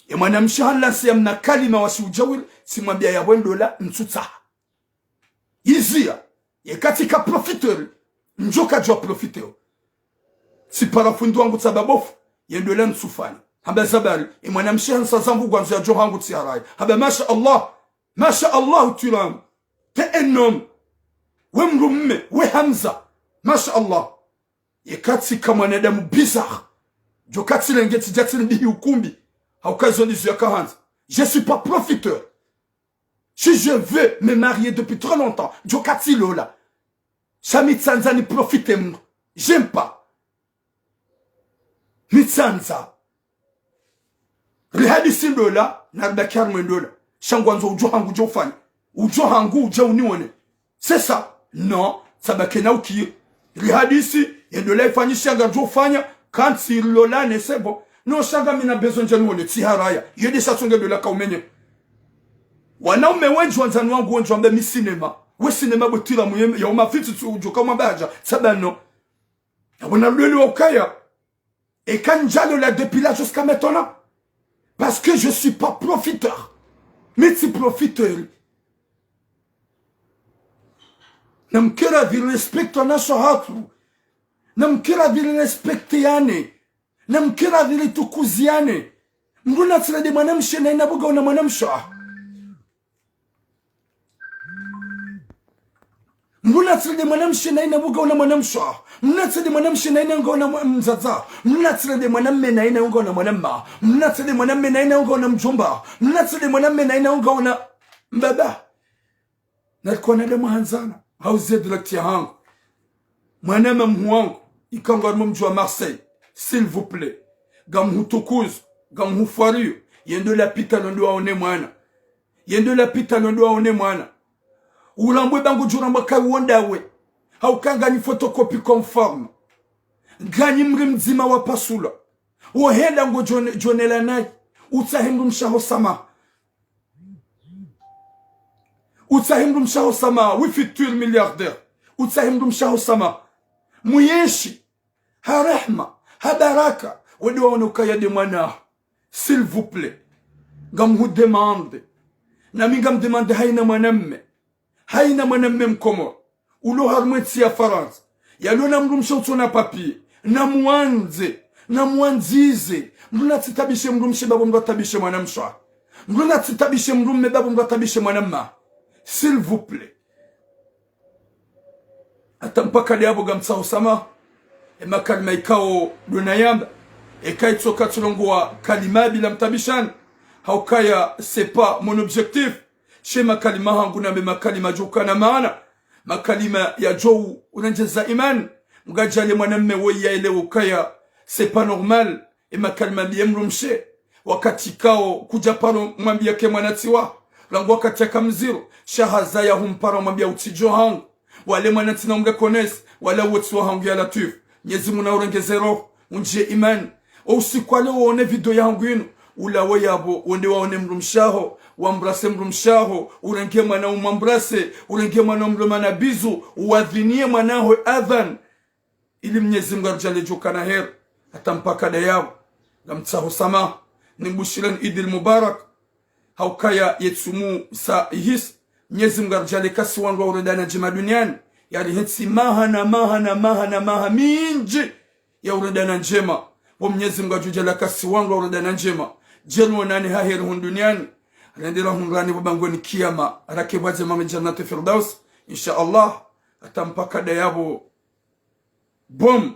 Ye mwanamshe hanlasiya mna kalima wa shiudjawiri, tsimwambiya yapvo ye ndola ntsutsaha. Iziya, yeka tsika profiteur, Ndjo kadjwa profiter. Tsipara fundi wangu tsa babofu, ye ndola ntsufanya. Hamba zabari, e mwanamshe hanisa zangu ngwandzo yadjo hangu tsi haraya. Hamba masha Allah, masha Allah, tu l'as. T'es un homme. We mdrume, we Hamza. Masha Allah. Ye katsika mwanadamu bizarre. Djo katsilenge tsidja tsinibihi ukumbi. Hauka izo ndizo yakahandza. Je suis pas profiteur. Si je veux me marier depuis trop longtemps, djo katsilola. Sha mi tsandza ni profiter mno. J'aime pas. Mi tsandza. Rihadisi ndola, na ribaki harimwe ndola. Sha ngwandzo udjo hangu djo ufanya. Udjo hangu udje unione. C'est ça. Non, tsabaki na ukiri. Rihadisi, ye ndola ifanyisha ngardjo ufanya, kantsi rilolane, c'est bon. Non, sha nga mi na besoin ndje nione, tsi haraya. Yo de sha tsonge ndola kaumenye. Wanaume wendji wandzani wangu wendji wambe mi cinéma. We cinéma bwe tila muye, ya umafitsi tsu udjo kamwamba hadja, tsamba non. Abona lweli wa ukaya. Eka ndjalola depuis là jusqu'à maintenant. Parce que je suis pas profiteur. Mi tsi profiteur. Namkera vi respecte wanashe hatru. Namkera vi respecte yane. Namkera vi ritukuzi yane. Mdru natsirende mwanamshe na ina buga una mwanamshe. Mdru natsirende mwanamshe na ina buga una mwanamshe. Mdru natsirende mwanamshe na ina unga una mwa-, mdzadze. Mdru natsirende mwanamme na ina unga una mwanamme. Mdru natsirende mwanamme na ina unga una mdjomba. Mdru natsirende mwanamme na ina unga una mbaba. Nalikuwa na demu handzana. Hauze direct ya hangu. Mwanama mhu wangu, ikao ngari mdji wa Marseille, s'il vous plaît. Ngamhutukuzu, ngamhufwariyo, yende lapitali ndo waone mwana. Yende lapitali ndo waone mwana. Ulambwe ba ngudjo rambwa kayi wondawe. Hauka nganyi photocopie conforme. Nganyi mri mdzima wa pasula. Wohenda ngodjo one-, djonela nayi. Utsahe mdrumshe waho samaha. Utsahe mdrumshe waho samaha, we futur milliardaire. Utsahe mdrumshe waho samaha. Muyenshi, ha rehma, ha baraka, wende waone ukaya de mwana. S'il vous plaît. Ngamhudemande. Nami ngamdemande haina mwanamme. Haina mwanamme mkomori. Ulo harumwa entsi ya Farantsa. Yalo na mdrumshe utsona papier. Namwandze. Namwandzize. Mdru natsitabishe mdrumshe ba bo mdru atabishe mwanamshe. Mdru natsitabishe mdrumme ba bo mdru atabishe mwanamme. S'il vous plaît. Hata mpaka de yapvo ngamtsaho samaha. E makalima ikao ndo nayamba. Eka itso katsulongowa kalima bila mtabishani. Haukaya, c'est pas mon objectif. She makalima hangu nambe makalima djo kana maana. Makalima yadjo urendjeza imani. Mgadjale mwanamme woyi yaelewe ukaya, c'est pas normal. E makalima mbi ye mdrumshe. Wakati ikao kudja paro mwambiya ke mwana tsi waho. Rangu wakati yaka mdziro. Sha haza ya humpara mwambiya utsidjo hangu. Wale mwana tsina umreconnaître. Wala wo tsi wahangu ya Latwifu. Mnyezi Mungu naurengeze roho. Undjiye imani. O usiku wa leo wone video yahangu inu, ulawe yapvo, wende waone mdrumshe waho, wambrase mdrumshe waho, urenge mwana umwambrase, urenge mwana umlome na bizu, uwadhiniye mwana waho adhan, ili Mnyezi Mungu aridjaanliye djo kana heri, hata mpaka de yapvo, ngamtsaho samaha, nimbushireni Idil Mubarak, haukaya ye tsumu sa ihisa, Mnyezi Mungu aridjaanliye kasi wandru wa urendana ndjema duniani, yarihetsi maha na maha na maha na maha mindji, ya urendana ndjema. Bo Mnyezi Mungu adjudjaanliya kasi wandru wa urendana ndjema. Djeli wonane ha heri hunu duniani. Rendela hundrane bo bangweni kiyama. Rake bwaze mame Jannatu Firdaus. Insha Allah. Hata mpaka de yapvo. Bom.